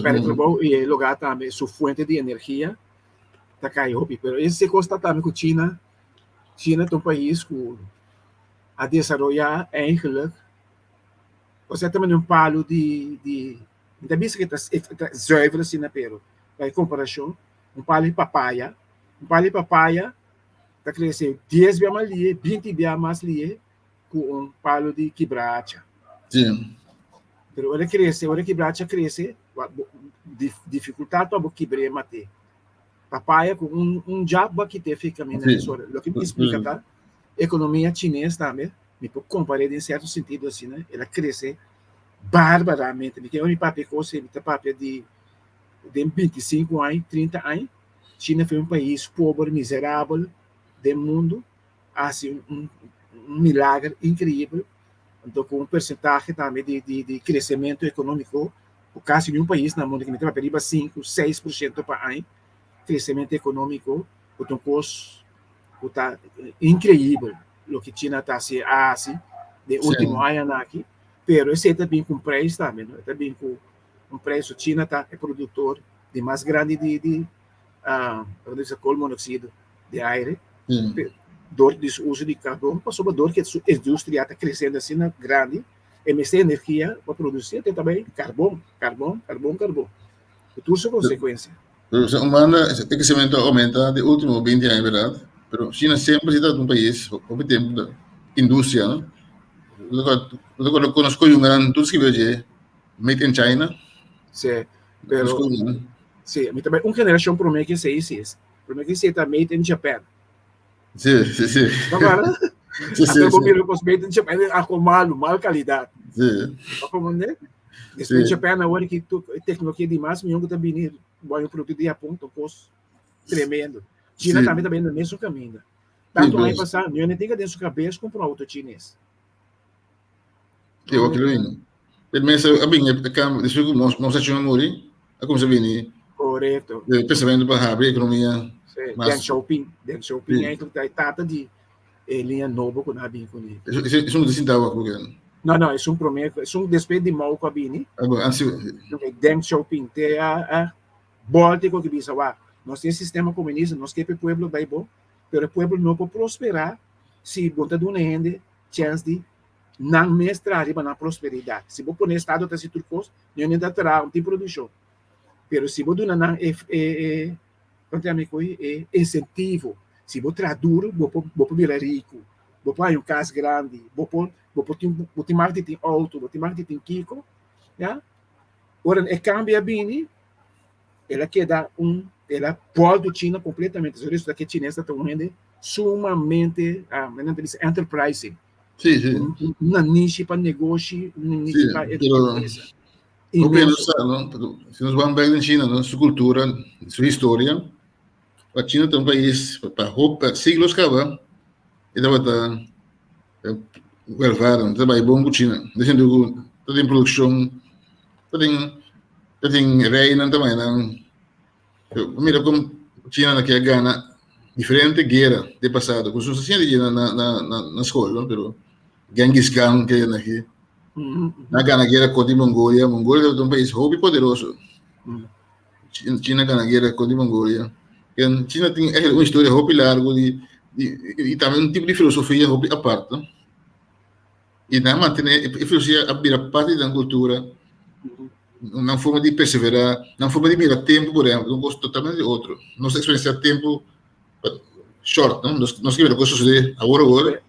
S2: perde trabou y e lugar tambe su fuente di energia ta kai hopi. Pero ese cos ta tambe cu China, China ta un pais cu a desaroya eigenlijk, osea ta mane un palo di di, mi ta bisa cu ta ta zuiver asina pero pa e comparacion, un palo di papaya, un palo di papaya ta krese dies bia mas lihe, binti bia mas lihe ku un palu di kibracha.
S1: Sí.
S2: Pero ora krese, ora kibracha krese, difikultat pa bo kibr'é mat'é. Papaya ku un un jab bo a kit'é fi kaminda
S1: Sí.
S2: mesora. Loke mi splika ta, ekonomia chines tambe, mi por kompar'é den sierto sentido asina, el a krese barbaramente. Mi ke ora mi papia e kos ei, mi ta papia di den 25 aña, 30 aña, China foi un pais pober, miserabel den mundu, a hasi un un milager increibel, anto ku un persentahe tambe di di di kresementu ekonómiko ku kasi niun pais na mundu, ku mi ta papia riba sinku, 6% pa aña, kresementu ekonómiko ku ta un kos ku ta increibel loke China ta hasi a hasi den último añanan aki, pero esei ta bin ku un preis tambe, no, e ta bin ku un preis, China ta e produktor di mas grandi di di uh, koolmonoxido di aire door di su uso di carbon, pasobra door que su industria ta creciendo asina grandi, e mester energia pa produci, te tambe carbon, carbon, carbon, carbon. Cu tur su consecuencia.
S1: Pero se humana, e crecimiento aumenta de último 20 años, ¿verdad? Pero China siempre ha sido un país, hopi tempo, industria, no? Lo conozco un gran, tú escribes, Made in China.
S2: Sí, pero sí, mi tambe un generacion prome que esei sí es. Prome que esei ta made in Japan.
S1: Sí, sí, sí.
S2: No acuerda?
S1: Sí, sí,
S2: Anto
S1: sí.
S2: mira cos made in Japan algo malo, mal calidad.
S1: Sí.
S2: Pa comprende? Después Japan ahora que tu tecnología di mas mihor que ta bini bueno producto di Japón, to cos tremendo. China tambe ta bini na mesun caminda. Tanto aña pasá, no hende tinga den su cabeza compra un auto chines.
S1: Sí, o kilo vino. El mes a bin e cambio, después que Mao Zedong a muri, a cuminsa bini.
S2: Correcto.
S1: E pensamento pa habri economia.
S2: Sí, Deng Xiaoping. Deng Xiaoping eigenlijk ta e tata di e linea nobo cu nan a bin cune.
S1: Esun no ta sinta awor cu ken?
S2: No, no, esun prome, esun despues di Mao cu a bini.
S1: Ah, bon, ansi.
S2: Deng Xiaoping te a a bolta cu a bisa, wak, nos tin e sistema comunista, nos ke pa e pueblo bay bo, pero e pueblo no por prospera si bo ta duna hende chèns di nan mes traha riba nan prosperidat. Si bo pone estado ta hasi tur kos, nan ta traha, no tin produkshon. Pero si bo duna nan e e e kon ta yama e koe e insentivo, si bo traha duru bo por bo por bira riku, bo por haña un kas grandi, bo por bo por tin bo tin mag di tin outo, bo tin mag di tin kiko, ya. Ora e kambio a bini, el a keda un el a boltu China completamente. So resulta que chines ta un hende sumamente, ah, men ta bisa enterprising.
S1: Sí, sí.
S2: Una niche pa negoshi, una niche
S1: sí,
S2: pa
S1: pero,
S2: empresa.
S1: Hopi nos sa, no? Pero, si nos van back en China, no? Su cultura, su historia, pa China ta un país pa, pa siglos caba, e tabata welvarend, ta bai bon ku China. Den sentido ku ta tin produkshon, ta tin ta tin reinan ta bai nan. Mira kon China na ke gana diferente guera den pasado. Ku nos a siña di na na na na skol, no? Pero Genghis Khan ke na aki. Na gana guera kontra Mongolia. Mongolia tabata un pais hopi poderoso. China gana guera kontra Mongolia. En China tin eigenlijk un historia hopi largo di, di, y tambe un tipo di filosofia hopi apart. No? Y nan mantene, e filosofia a bira parte di nan cultura, nan forma di persevera, nan forma di mira tempo, por ejemplo, un cosa totalmente otro. Nos experiencia tempo short, no? Nos, nos mira cosa sucede awor awor.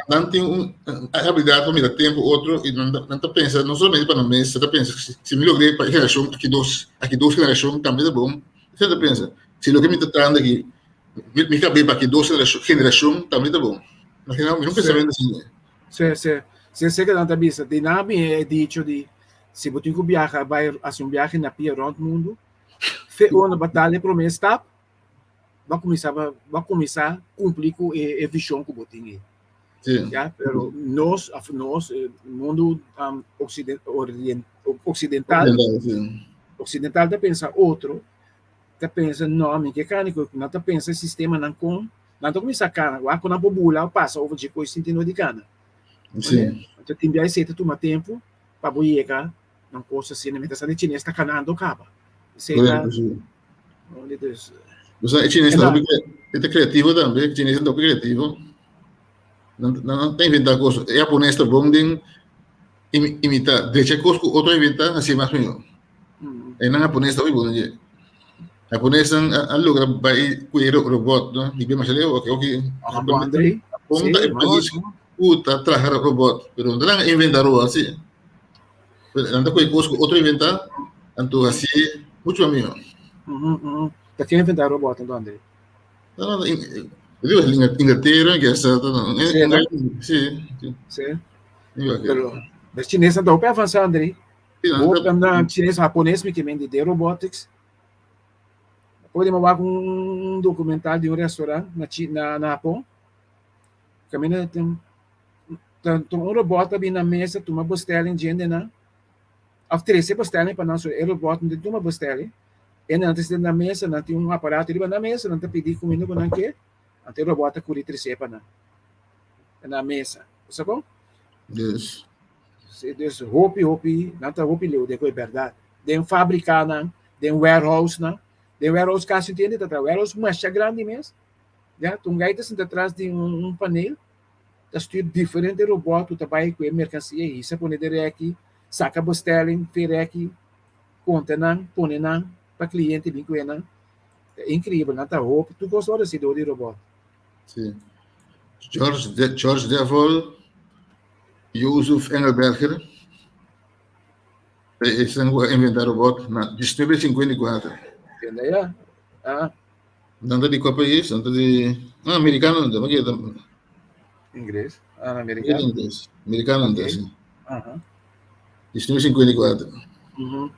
S1: Nan tin un habilidad pa mira tempo otro y nan, nan ta pensa no solamente pa nan mes, ta pensa si, si mi logré pa e generacion aki dos, aki dos generacion tambe ta bon. Esei ta pensa, si loke mi ta trahando aki, mi, mi kab'é pa aki dos generacion, generacion tambe ta bon. Imagina, mi no
S2: Sí.
S1: pensamiento asina.
S2: Sí, sí. Si esei nan ta bisa, di nan bin e dicho di si bo tin ku biaha bai hasi un biahe na pia rònt mundu, fe ora bo dal e promé stap, bo a kuminsá bo a kuminsá kumpli ku e vishon ku bo tin ei. Ya, pero nos òf nos mundu oksidental oksidental ta pensa otro, ta pensa no mi ke kani ku nan ta pensa e sistemanan kon nan ta kuminsá kana wak ku nan por bula pasa over dje kos sin tin no di kana. Anto tin bia esei ta tuma tempu pa bo yega na un kos asina mientras tanto e chines ta kanando kaba. Esei ta
S1: E chines ta hopi e ta kreativo tambe, e chines ta hopi kreativo. Nan nan ta inventá kos. E japones ta bon den imitá, drecha kos ku otro a inventá hasié mas mihó. E nan japones ta hopi bon den dje. Japonesnan a logra bai ku e robot, no? Di masha leu, oke, oke. Japon ta e pais ku ta traha robot, pero no ta nan a inventá robot si. Pero nan ta kohe kos ku otro a inventá, anto hasié muchu mas mihó.
S2: Ta ken a inventá robot anto, André?
S1: No, no, yo digo Inglaterra, que esta,
S2: Sí, sí. Sí. Pero, los chineses ta hopi avansá, André. Hopi anda chines, japones mi ke men di de robotics. Apoy di mi wak un documental di un restaurant na na na Japon. Caminda tin ta un robot a bin na mesa tuma bestelling djende nan of trece bestelling pa nan so e robot no tin tuma bestelling. E nan ta sinta na mesa nan tin un aparato riba nan mesa nan ta pidi cuminda cu nan ke anto e robot ta curi trece pa nan na mesa. Bo sa con?
S1: Yes.
S2: Si, dus hopi hopi nan ta hopi leu den ku e bèrdat. Den fabrikanan, den warehousenan, den warehouse kasi un hende ta traha, warehouse masha grandi mes, ya, ta un gai ta sinta tras di un un panel ta stuur diferente robòt ku ta bai ku e merkansia hisa pone den rèki, saka bestelling fe rèki, konta nan, pone nan pa kliente bin ku e nan. Ta inkribel, nan ta hopi, tur kos ora si dor di robòt.
S1: Si. George George Devol Josef Engelberger esnan ku a inventá robòt na 1954.
S2: Tende ya? Ah.
S1: Nan ta di kua pais? Nan ta di ah, amerikano nan ta, ma ke ta?
S2: Ingles. Ah, amerikano.
S1: Ingles. Amerikano nan ta, si. Aha. 1954.
S2: Mm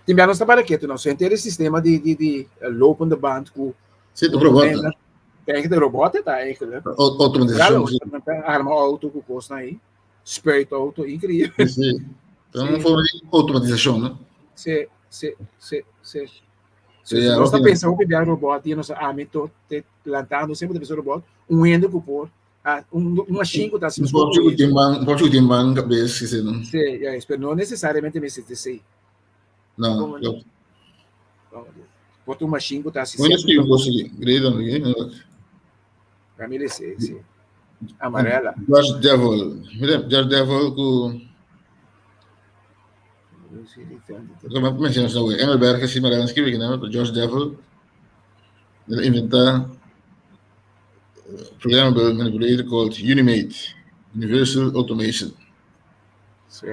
S2: Tin bia nos ta para ketu, nos henter e sistema di di di lopende band ku
S1: Sí, ta robot.
S2: Eigenlijk de robot ta eigenlijk.
S1: Automatisacion.
S2: Sí. Arma auto ku kosnan ahí. Spuit auto, increíble.
S1: Sí. Ta un forma di automatisacion, no?
S2: Sí, sí, sí, sí. Sí, ja, nos ta pensa hopi bia robot y nos ami to te lantando sempre ta pensa robot, un hende ku por un un machine ku ta
S1: Un pochi ku tin man, un pochi ku tin man kabes, sí, no?
S2: Sí, ja, pero no necesariamente mester te sei.
S1: No, no.
S2: Por ta un machine ku ta hasi
S1: Bueno, escribe un cosa aquí. Great, amigo.
S2: Camille, sí, sí. Amarela.
S1: George Devil. Mira, George Devil ku... Como mencionas nou, Engelberg, si maar dan escribe que George Devil inventa programmable manipulator called Unimate, Universal Automation.
S2: Sí.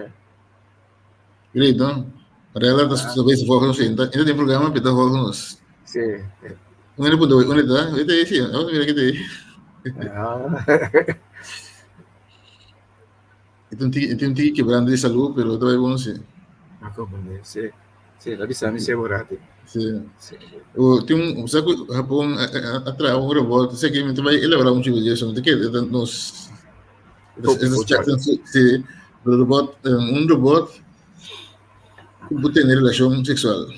S1: Great, no? Marela ta ta bezig volgen nos. Inta inta den programa pita volgen nos.
S2: Sí.
S1: Un hende punta unda ta? Unda ta sí. Vamos mira ki ta ei.
S2: Ah.
S1: E tin un tiki, e tin un tiki quebrando di salud, pero ta bai bon sí.
S2: A comprende, sí. Sí, la bisa mi segurate.
S1: Sí.
S2: Sí.
S1: O tin un, sa ku Japon a, a, a traha un robot, sé que mi ta bai elaborar un chico di eso, mi ta kere nos Sí, robot, un robot ku por tene relashon seksual.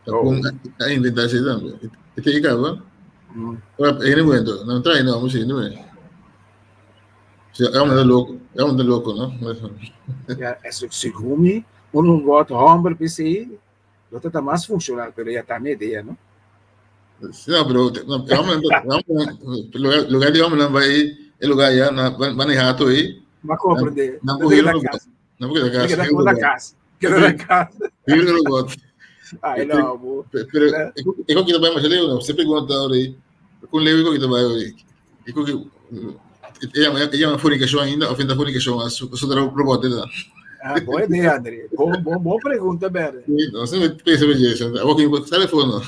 S1: Japon a inventá esei tambe. E te kaba. Ora, en momento, no trae no, sí, no. Sí, e hombre loko, e hombre loko, no?
S2: Ja, eso segun mi, un robot homber p'esei lo ta ta mas funcional, pero ya ta mi idea, no?
S1: Sí, no, pero no, e hombre, lugar, lugar di hombre nan bai e lugar ya, na maneha to ei.
S2: Ma comprende.
S1: Nan por hira robot. Nan por keda
S2: casa. Keda na casa. Keda na casa.
S1: Hira robot.
S2: Ai, no, bo.
S1: Pero e ko kita bai masha leu, no? Se pregunta ora ei, kon leu e ko kita bai ora ei? E ko ki e yama fornicacion ainda of enta fornicacion a su su robot ta?
S2: Ah, boa idea, André. Bom, bom, bom pergunta, Berry.
S1: Sí, no se pensa bem isso. Awor que telefono.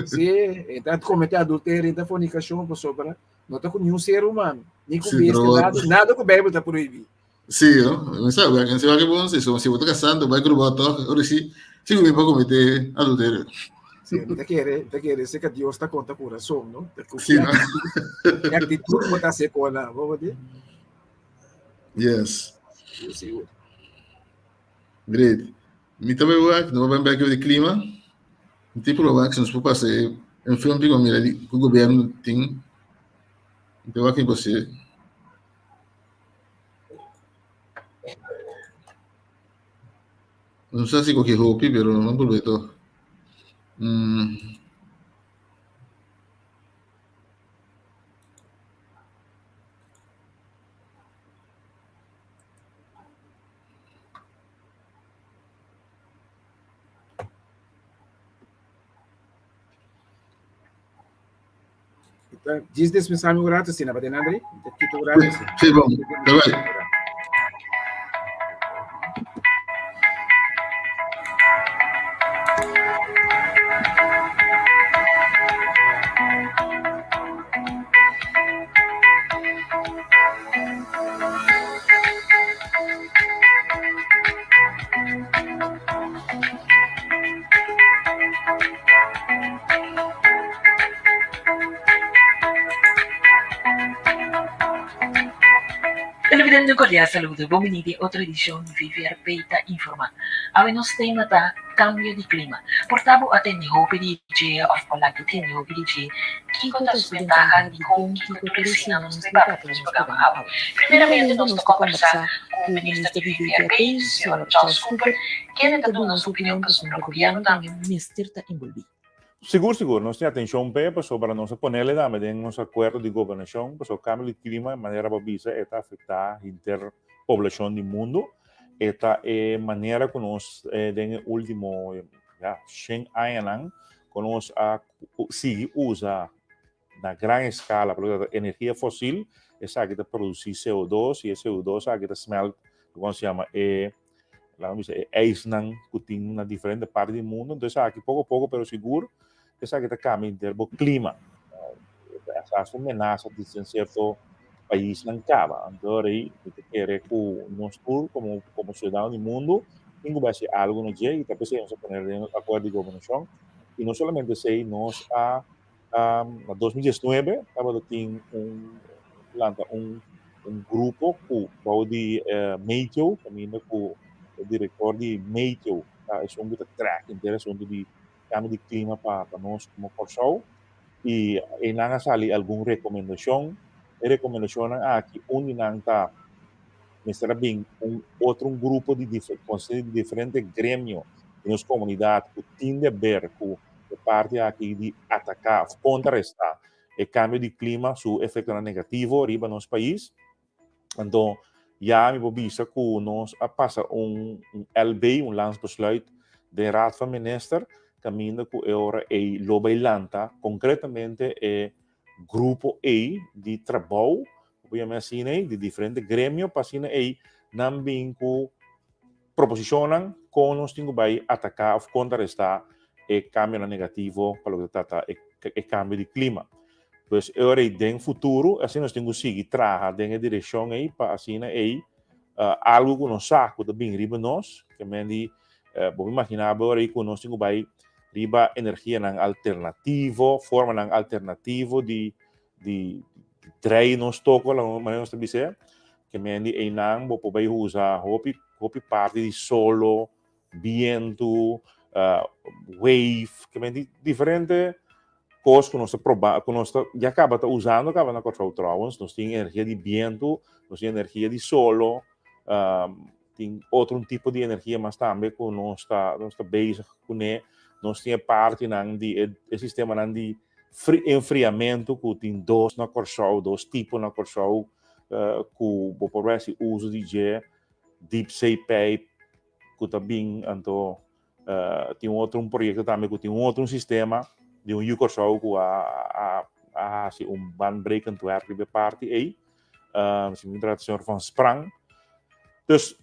S2: Sí, enta comete adulterio, enta fornicacion pasobra no ta cu niun ser humano, ni cu bestia, nada, nada cu Bijbel ta prohibi.
S1: Sí, no? Mi sa, wak, si wak bon, si so, si bo ta kasando, bai gruba toch, ora si, si ku mi pa kometé adulterio.
S2: Sí, mi ta kere, mi ta kere se ka Dios ta konta kurason, no? Ta ku
S1: Sí, no?
S2: actitud, actitud bo ta hasi kona, bo bo di?
S1: Yes.
S2: Sigur, sigur.
S1: Great. Mi ta bai wak, no bai bek di klima. Mi tin proba wak si nos por pasa e un filmpje ku mira di ku gobierno tin. Mi ta wak imposible. No sa si koke hopi, pero no probe toch. Mm.
S2: Djis dispensami un rato asina, Pater André. Te quito un rato así.
S1: Sí, bon. Te bai.
S3: Televidente un cordial saludo. Bon bini den otro edicion di VVRP ta informa. Awe nos tema ta cambio di clima. Por ta bo a tende hopi di dje of bo laga tende hopi di dje Kiko ta su bentaha? Dikon? Kiko tur esina nos ta papia den nos programa awe? Primeramente nos ta kombersá ku Minister di VVRP, señor Charles Cooper, kende ta duna su opinion pasobra gobièrnu tambe mester ta enbolbí.
S4: Sigur sigur, nos tin atencion p'e pasobra nos a ponele tambe den nos acuerdo di gobernacion, pasobra cambio di clima, manera bo a bisa, e ta afecta henter poblacion di mundo. E ta e manera cu nos den e ultimo, ya, shen añanan cu nos a sigui usa na gran escala pa loke ta energia fosil, esaki ta produci CO2 y e CO2 aki ta smelt, como se llama, e, laga mi bisa, e ijsnan cu tin na diferente parti di mundo. Entonces esaki poco poco pero sigur esaki ta cambia henter bo clima. Esa un menasa di den cierto paisnan caba. Anto ahí mi ta kere cu nos tur como, como ciudadano di mundo tin cu bay haci algo na dje y ta pesey nos a pone den acuerdo di gobernacion. Y no solamente esey, nos a na 2019 tabata tin un lanta un un grupo cu bou di Meteo, caminda cu e director di Meteo ta esun cu ta trek henter asunto di cambio di clima pa pa nos como Corsou. Y eynan a sali algun recomendacion. E recomendacionnan aki, un di nan ta mester a bin un otro un grupo di di diferente gremio di nos comunidad cu tin de ber cu e parti aki di ataca of contraresta e cambio di clima su efectonan negativo riba nos pais. Anto ya mi por bisa cu nos a pasa un un LB, un landsbesluit den Raad van Minister, caminda cu e ora ey lo bay lanta concretamente e grupo ei di trabou, bo yama asina ei, di diferente gremio pa asina ei nan bin ku proposishonnan kon nos tin ku bai ataká òf kontrarestá e kambionan negativo pa loke ta trata e kambio di klima. Pues e ora ei den futuro asina nos tin ku sigui traha den e direkshon ei pa asina ei algu ku nos sa ku ta bin riba nos, ke men di bo por imaginá bo ora ei ku nos tin ku bai riba energianan alternativo, formanan alternativo di di drei nos toko, la manera nos ta bis'é, ke men di einan bo por bai usa hopi hopi parti di solo, bientu, wave, ke men di diferente kos ku nos ta proba, ku nos ta ya kaba ta usando kaba na Kòrsou trouwens, nos tin energia di bientu, nos tin energia di solo, Tin otro un tipo di energia mas tambe ku nos ta nos ta bezig kuné. Nos tin e partinan di e e sistemanan di fri enfriamentu ku tin dos na Kòrsou, dos tipo na Kòrsou ku bo por hasi uso di dje, deep sea pijp ku ta bin anto tin otro un proyekto tambe ku tin un otro un sistema di un yu Kòrsou ku a a a hasi un baanbrekend werk riba e parti ei. Si mi trata señor Van Sprang. Dus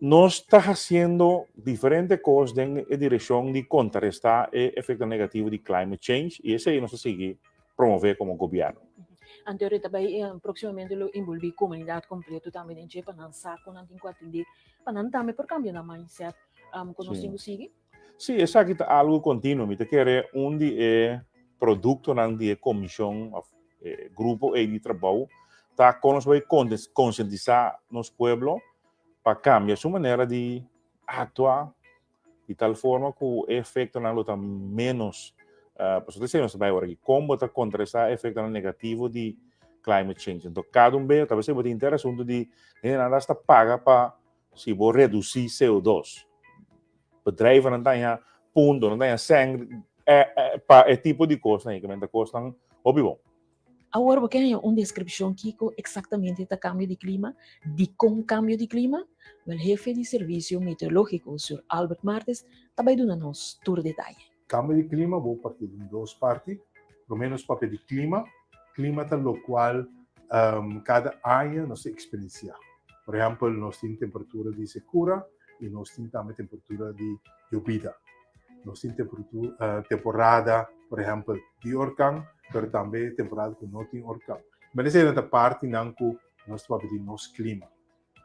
S4: nos ta haciendo diferente cos den e direccion di contraresta e efecto negativo di climate change y esey nos ta sigui promove como gobierno.
S3: Anto e ta bai próksimamente lo enbolbí komunidat kompleto tambe den dje pa nan sa kon nan tin ku atendé, pa nan tambe por kambia nan mindset ku nos tin ku sigui.
S4: Sí, esaki ta algu kontinuo. Mi ta kere un di e produktonan di e komishon òf e grupo ei di trabou ta kon nos bai konsientisá nos pueblo pa kambia su manera di aktua di tal forma ku e efektonan lo ta ménos. Pasobra esei nos ta bai awor aki, kon bo ta kontrarestá e efektonan negativo di climate change. Anto kada un bes, ta bes bo tin henter asuntu di hendenan asta paga pa si bo redusí CO2. Bedrijvennan ta haña punto, nan ta haña sèn pa e tipo di kosnan ei, ta kosnan hopi bon.
S3: Awor bo ke haña un deskripshon kiko eksaktamente ta kambio di klima? Dikon kambio di klima? Wèl hefe di Servisio Meteorológiko, Sir Albert Martes, ta bai duna nos tur detaye.
S5: Kambio di klima bo parti den dos parti. Promé nos papia di klima. Klima ta lokual kada aña nos ta eksperensiá. Por ehèmpel, nos tin temperatura di sekura i nos tin tambe temperatura di yobida. Nos tin temperatura, temporada, por ehèmpel, di orkan, pero tambe temporada ku no tin orkan. Pero esei ta partinan ku nos ta papia di nos klima.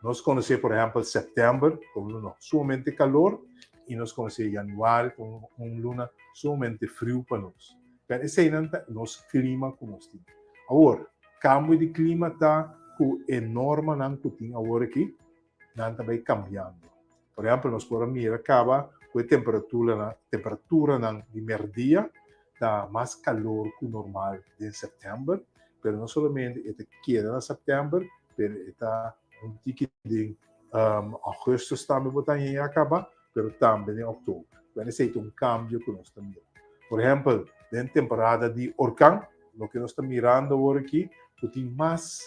S5: Nos konosé, por ehèmpel, sèptèmber komo un luna sumamente kalor i nos konosé yanüari komo un luna sumamente friu pa nos. Pero eseinan ta nos klima ku nos tin. Awor, kambio di klima ta ku e normanan ku tin awor aki, nan ta bai kambiando. Por ehèmpel, nos por a mira kaba ku e temperaturanan temperaturanan di mèrdia ta mas kalor ku normal den sèptèmber, pero no solamente e ta keda na sèptèmber, pero e ta un tiki den augustus tambe bo ta haña ya kaba, pero tambe den òktober. Bueno, esei ta un kambio ku nos ta mira. Por ehèmpel, den temporada di orkan, loke nos ta mirando awor aki, ku tin mas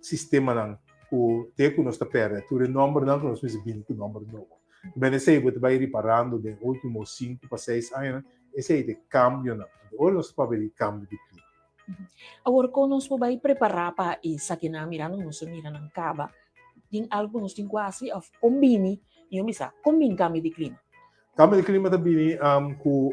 S5: sistemanan ku te ku nos ta pèrdè tur e nòmbernan ku nos mester bini ku nòmber nobo. Ben esei bo ta bai riparando den último sinku pa seis añanan, esei ta e kambionan. Anto ora nos ta papia di kambio di klima.
S3: Awor kon nos por bai prepará pa esakinan mirando nos a mira nan kaba? Tin algu ku nos tin ku hasi òf kon bini? Yo mi sa, kon bini kambio di klima?
S5: Kambio di klima ta bini ku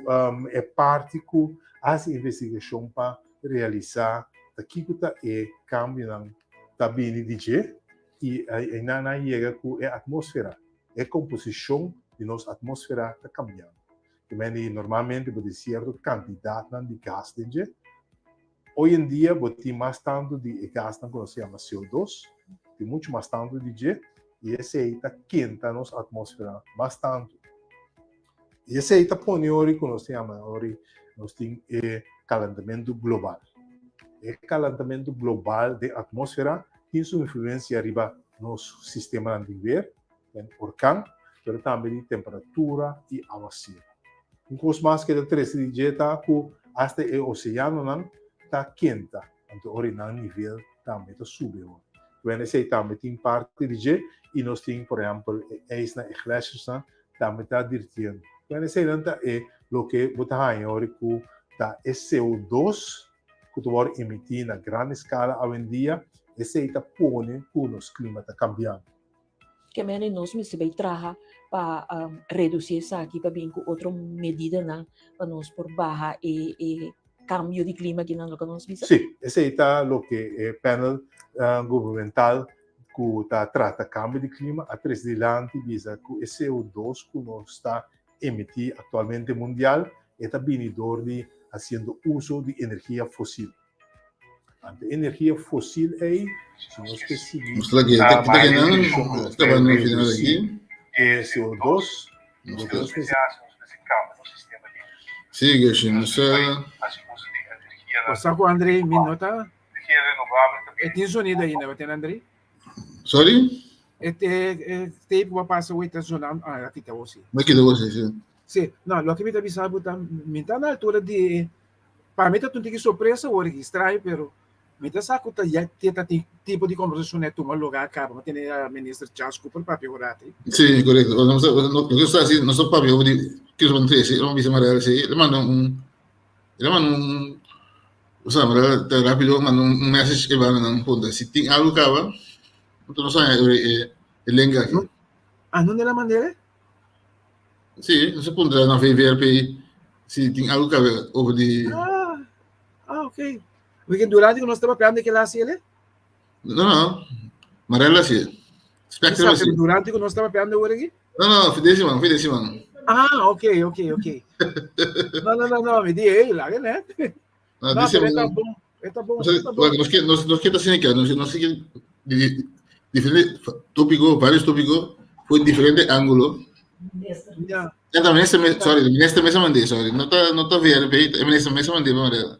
S5: e parti ku hasi investigashon pa realisá ta kiko ta e kambionan ta bini di dje i einan nan yega ku e atmósfera, e komposishon di nos atmósfera ta kambiando. Te mende normalmente bo tin sierto kantidatnan di gas den dje. Hoy en dia bo tin mas tantu di e gasnan ku nos ta yama CO2, tin muchu mas tantu di dje i esei ta kenta nos atmósfera mas tantu. I esei ta pone ori ku nos ta yama ori nos tin e kalentamentu global. E kalentamentu global den atmósfera tin su influensia riba nos sistemanan di weer, den orkan, pero tambe di temperatura i awasero. Un kos mas ku e ta trese di dje ta ku asta e oseanonan ta kenta, anto ora nan nivel tambe ta subi awor. Bueno, esei tambe tin parti di dje i nos tin, por ehèmpel, e ijsnan, e gletsjersnan tambe ta dirtiendo. Bueno, eseinan ta e loke bo ta haña ora ku ta e CO2 ku ta wòrdu emití na gran eskala awendia, esei ta pone ku nos klima ta kambiando.
S3: Ke mene nos mester bai traha pa reduci esaki pa bin ku otro medidanan pa nos por baha e e kambio di klima kinan loke nos bisa?
S5: Sí, esei ta loke e panel gubernamental ku ta trata kambio di klima a trese dilanti bisa ku e CO2 ku nos ta emití aktualmente mundial e ta bini dor di hasiendo uso di energia fosil. Ante energia fosil ei, si nos ke sigui
S1: Mostra aquí,
S5: ta
S1: te
S5: bai
S1: que
S5: den
S1: nan,
S5: direkshon ku nos
S1: te
S5: ta
S1: van al final
S5: redusí
S1: aquí.
S5: e CO2, loke nos mester
S1: Sí, Gershwin, nos a
S2: Cosa cu André, mi no ta. E tin sonido ainda, bo tin André?
S1: Sorry?
S2: E te e tape cu a pasa hoy ta sonando, ah, a kita bo si.
S1: Me kita bo si, si.
S2: Si, no, loke mi ta bisa bo ta, mi ta na altura di Pa mi ta un tiki sorpresa awor aki, straño, pero mi ta sa ku ta ya te ta tin tipo di kombersashon a tuma lugá kaba. Mi tene Minister Charles Cooper papia un ratu.
S1: Sí, korekto. Nos lo ke nos ta hasi, nos ta papia over di kiko nos trese, el a bisa Marel, sí, el a manda un, el a manda un, osea Marel ta rápido manda un message e banda nan puntra si tin algu kaba, anto nos haña e e link aki.
S2: Ah, no el a mand'é?
S1: Sí, nos a puntra na VVRP si tin algo cabe over di...
S2: Ah, ah, ok. Porque durante ku nos ta papiando ke la hasi ele?
S1: No, no. Marella hasi. Spectrum hasi.
S2: Durante ku nos ta papiando awor aki?
S1: No, no, fin de siman, fin de siman.
S2: Ah, ok, ok, ok. No, no, no, no, mi di, hey, laga, né?
S1: No,
S2: No,
S1: dice,
S2: pero está bom, está bom,
S1: O sea,
S2: está bom.
S1: nos que nos nos que está haciendo que nos nos que diferente tópico, varios tópicos, fue en diferente ángulo.
S2: Ja.
S1: Ya también este mes, sorry, minister mes mandé, sorry, no está no está VRP, el minister mes mandé para Mariela.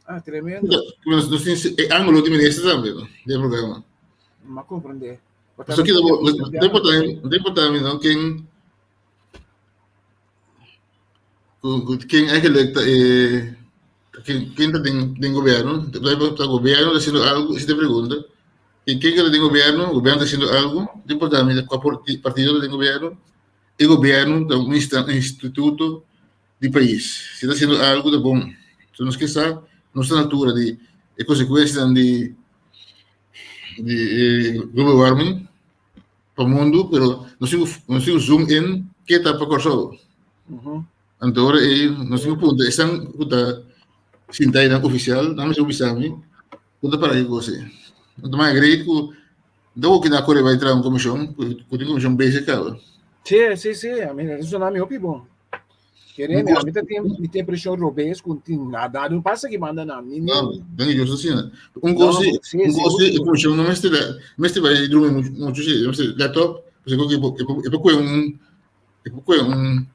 S2: Ah, tremendo.
S1: Nos nos tin e ángulo di minister también, no, del programa.
S2: Ma comprende.
S1: Eso que no no importa, no importa no quién quién eigenlijk ta e quién quién ta den den gobierno, ta gobierno ta haciendo algo, si te pregunta, quién quién ta den gobierno, gobierno ta haciendo algo, no importa mi cual partido ta den gobierno, e gobierno ta un instituto di pais, si ta haciendo algo ta bon. So nos ke sa, nos ta na altura di e consecuencianan di di global warming pa mundu, pero nos tin nos tin zoom in ke ta pa Kòrsou. Anto ora ei nos tin ku puntra esnan ku ta sinta einan ofisial, nan mester bisa mi ku ta para ki kos ei. Anto mi a agree ku no ku kina kore bai traha un komishon, ku tin komishon bezig kaba.
S2: Sí, sí, sí, a mi resona mi hopi bon. Kere mi, a mi ta tin, mi tin impreshon robes ku tin nada no pasa ki manda nan. Ni, ni.
S1: No, dan yo asina. Un kos
S2: No,
S1: si,
S2: sí,
S1: un kos si,
S2: sigur,
S1: e komishon no mester mester bai drumi muchu, muchu si, mester laptop, pasobra ku e por e por kue un e por kue un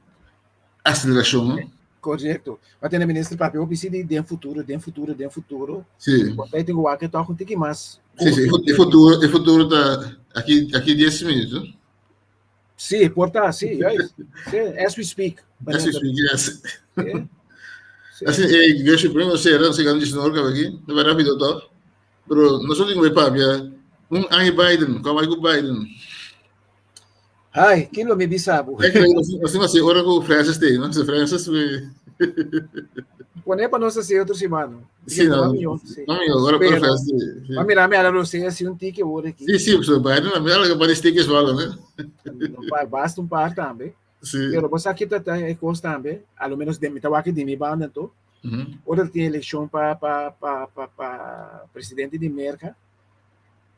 S1: aselerashon, no?
S2: Korekto. Ma tene minister papia hopi si di den futuro, den futuro, den futuro.
S1: Sí.
S2: Por ta tin wak toch un tiki mas.
S1: Sí, sí, e futuro, e futuro ta aki aki 10 minuut, no?
S2: Sí, por ta, sí, juist. Sí, as we speak.
S1: As we speak, yes.
S2: Sí. Sí.
S1: Así, eh, Gershwin, primero cera, no sé cuándo dice no, aquí, no va rápido todo. Pero nosotros tenemos que papia, un año Biden, como algo Biden.
S2: Ai, kilo mi bisa bo.
S1: É que nós nós temos assim, ora com Francis tem, não? Se Francis me
S2: Pone pa nos así otro semana.
S1: Sí, no.
S2: Sí.
S1: No, amigo, agora
S2: Pero-
S1: para Francis.
S2: Ma mira, mi ala lo sei así un tiki ora aqui.
S1: Sí, sí, pues Biden, a mí algo para stickers vale, né?
S2: Un par, basta un par tambe.
S1: Sí.
S2: Pero você aqui tá tá é cos tambe, a lo menos de mi tá aqui de mi banda então. Ora tin eleccion pa pa pa pa pa presidente di Merca.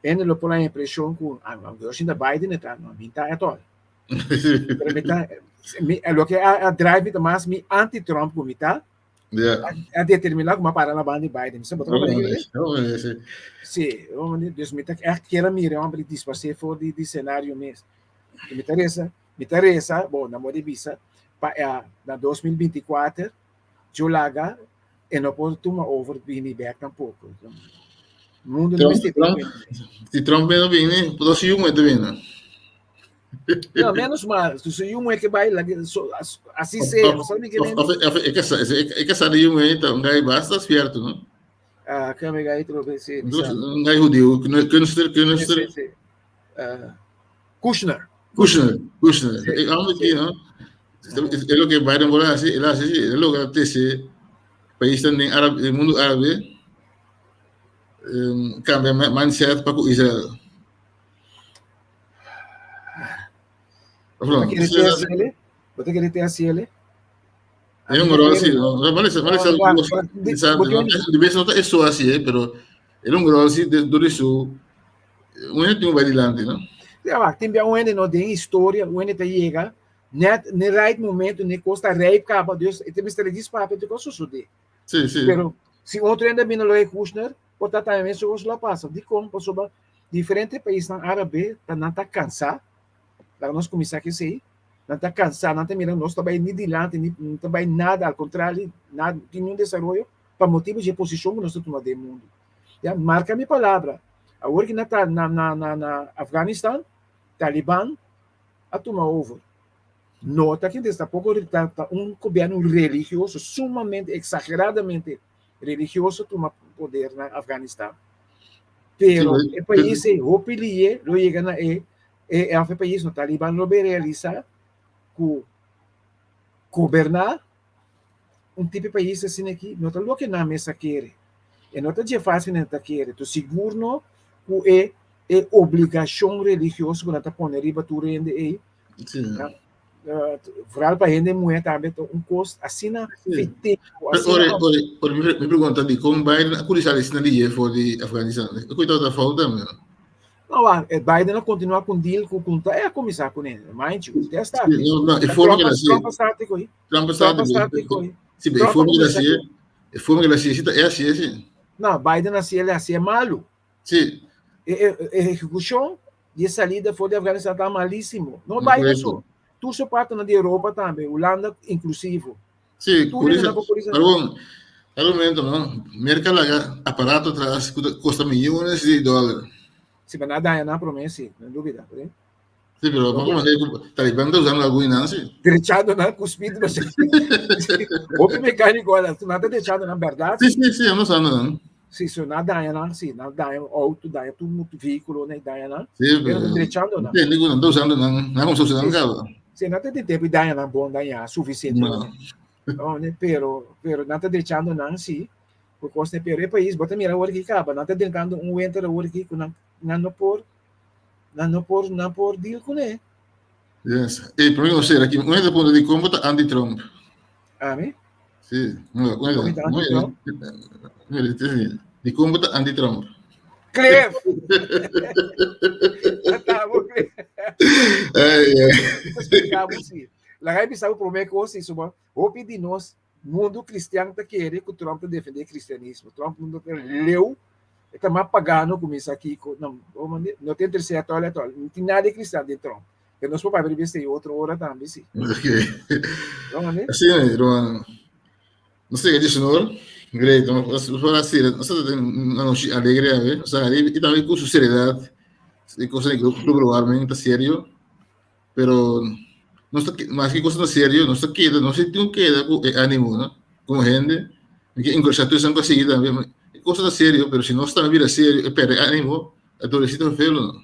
S2: Ene lo por a impreshon ku ah, no, yo Biden ta, no, mi ta at all. Pero mi ta, mi, lo ke a, a drive mi ta mas mi anti-Trump ku mi ta,
S1: Yeah.
S2: a, a determiná ku mi a para na banda di Biden. Sa bota
S1: Oh,
S2: oh,
S1: oh, sí.
S2: Sí, dus mi ta echt kier a mira hombre disparsé for di, di scenario mes. I mi ta resa, mi ta resa, bon, na modo di bisa, pa eh, na 2024, Jolaga E no por tuma over bini bek tampoco. Mundo no
S1: Trump,
S2: mester
S1: Trump, si Trump no bini, dos yu muerto bini.
S2: No, menos mal. Si yu muerto bai, así sea. No sabe que
S1: E casa de yu muerto, un gai basta spierto, no?
S2: Ah, que me gai trobe, sí.
S1: Un gai judío, kunster, kunster.
S2: Sí, sí. Uh, Kushner.
S1: Kushner, Kushner. E hombre que, no? Es lo que Biden vuelve a hacer, él hace, sí, él logra ese país también árabe, el mundo árabe, um, cambia mindset para Israel.
S2: Bo ta kere te hasiele?
S1: É un rol así, no? Vale, vale, de vez no eso así, eh, pero era un rol así de de su un hende tin bai dilanti, no?
S2: Ja, maar tin bia un hende no den historia, un hende ta yega net ne right momento, ne kos ta rijp kaba, dus e ta mester e dispape te kos sosodé.
S1: Sí, sí.
S2: Pero si otro hende bini lo e Kushner, por ta tambe mesun kos lo pasa. Dikon? Pasobra diferente paisnan árabe ta nan ta kansá, laga nos kuminsá ku esei, nan ta kansá, nan ta mira nos ta bai ni dilanti, ni no ta bai nada, al kontrario, nada, no tin niun desaroyo pa motibu di e posishon ku nos ta tuma den mundu. Ya, marka mi palabra, awor ki na ta na na na na Afganistan, Taliban a tuma over. No ta kende tampoco ta, ta un gobierno religioso, sumamente, exageradamente religioso tuma poder na Afganistan. Pero
S1: Sí,
S2: e pais ei hopi lié lo yega na e e e pais no Taliban lo be realisa ku goberná un tipo de pais asina aki no ta loke nan mes a kere. E no ta dje fácil nan ta kere. To sigur no ku e e obligashon religioso ku nan ta pone riba tur hende ei.
S1: Sí.
S2: Ja. Vooral pa hende muhé tambe ta un kos asina fitiko.
S1: Ora, ora, ora mi pregunta di kon Biden a kulisá asina di for di Afganistan. E kuita ta falta tambe.
S2: No, wa, e Biden a kontinuá ku un deal ku ku ta e a kuminsá kuné. Mind you, te hasta.
S1: No, no, e forma que
S2: Trump a start ku
S1: Trump a start ku Si, e forma que hasié, e forma que hasié, si ta e hasié, si.
S2: No, Biden hasié, el hasié malu.
S1: Si.
S2: E, e, e ehekushon di e salida for di Afganistan ta malísimo. No Biden so. Tur su partnernan di Europa tambe, Hulanda inklusivo.
S1: Sí, Tur hende nan por purisa. Pero bon, al momento, no? Merca laga aparato atras ku ta kosta millones di dòler.
S2: Si, pero nan a daña nan promé, sí, no dubida. Sí,
S1: Sí, pero como manera ku Taliban ta usando algun nan, sí.
S2: Drechando nan ku speed machine. Hopi mecánico, nan ta drechando nan, berdad?
S1: Sí, sí, sí, nan ta usando nan.
S2: Si, so nan daña nan, si, nan daña auto, daña tur vehículo, nan daña nan.
S1: Sí, pero
S2: nan drechando nan.
S1: Entiende ku nan ta usando nan, nan usa nan kaba.
S2: Sí, nan ta tin tempo daña nan bon daña, suficiente.
S1: No.
S2: No, ne, pero, pero nan ta drechando nan, sí. Por cos ne, pero e país, bo ta mira awor ki kaba, nan ta drentando un winter awor ki ku nan, nan no por, nan no por, nan por deal kuné.
S1: Yes. E prome ku sera ki un hende puntra di kon bo ta anti-Trump.
S2: Ami?
S1: Sí, no, con
S2: Con ta anti-Trump?
S1: Mira, di kon bo ta anti-Trump?
S2: Cliff! Ta bo, Cliff.
S1: Ai, ai.
S2: Explica bo si. Laga mi bisa bo prome kos si suma hopi di nos mundu cristian ta kere ku Trump ta defende cristianismo. Trump no ta leu, e ta mas pagano ku mi sa kiko. No, no ta interesé atol atol. No tin nada di cristian den Trump. Pero nos por papia riba esei otro ora tambe, si.
S1: Ok. Asina, ruman. Nos ta yega dies Great. Nos por hasi, nos ta tin una nochi alegre awe. Nos ta hari i tambe ku su seriedad. E cosa di global warming ta serio. Pero nos ta mas ke cosa ta serio, nos ta keda, nos tin ku keda ku e animo, no? Komo hende, mi ke enkurashá tur esnan ku a sigui tambe. E cosa ta serio, pero si nos tambe bira serio i pèrdè animo, a doresita fefelo, no?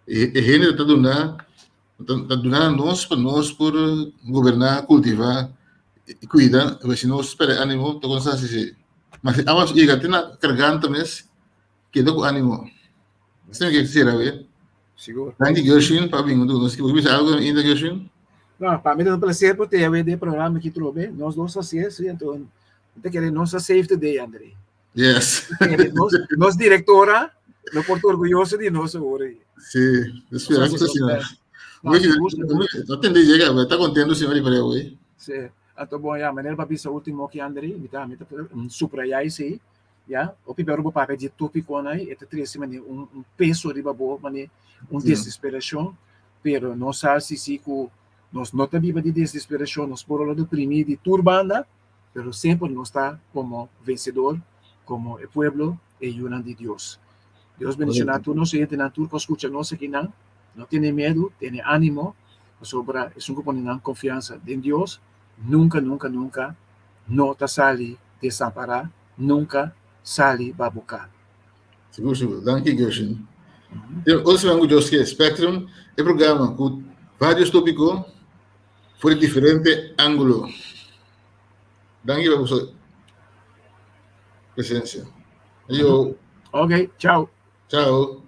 S1: E hende ta duna ta duna nos pa nos por goberná, kultivá i kuida, pero si nos pèrdè ánimo ta kon sa hasi esei. Ma si awas yega te na garganta mes, keda ku ánimo. Esei mi ke sera awe.
S2: Sigur.
S1: Danki Gershwin pa bin huntu ku nos. Bo ke bisa algu ainda Gershwin?
S2: No, pa mi ta un placer por te awe den e programa aki trobe. Nos dos hasié, si, anto mi ta kere nos a save the day, André.
S1: Yes.
S2: Nos, nos directora no por ta orgulloso di nos awor.
S1: Sí, espera que asina. No tende llega, pero está contento señor y para hoy.
S2: Sí. Anto bon ya, manera pa bisa último ki Andri, mi ta mi ta subrayá esei, ya. Hopi bes ora bo papia di tópikonan ei, e ta trese mane un un peso riba bo, mane un desesperashon, pero nos sa si si ku nos no ta biba di desesperashon, nos por ora deprimí di tur banda, Pero semper nos ta como vencedor, como e pueblo, e yunan di Dios. Dios bendiciona tur nos oyentenan, tur cu a scucha nos akinan. No tene miedu, tene animo, pasobra esun cu pone nan confiansa den Dios, nunca, nunca, nunca no ta sali desampara, nunca sali babuca.
S1: Sigur, sigur. Danki, Gershon. Otro siman cu Dios ke, Spectrum, e programa cu varios topico for di diferente ángulo. Danki pa boso presencia. Ayo.
S2: Ok, chao.
S1: Chao.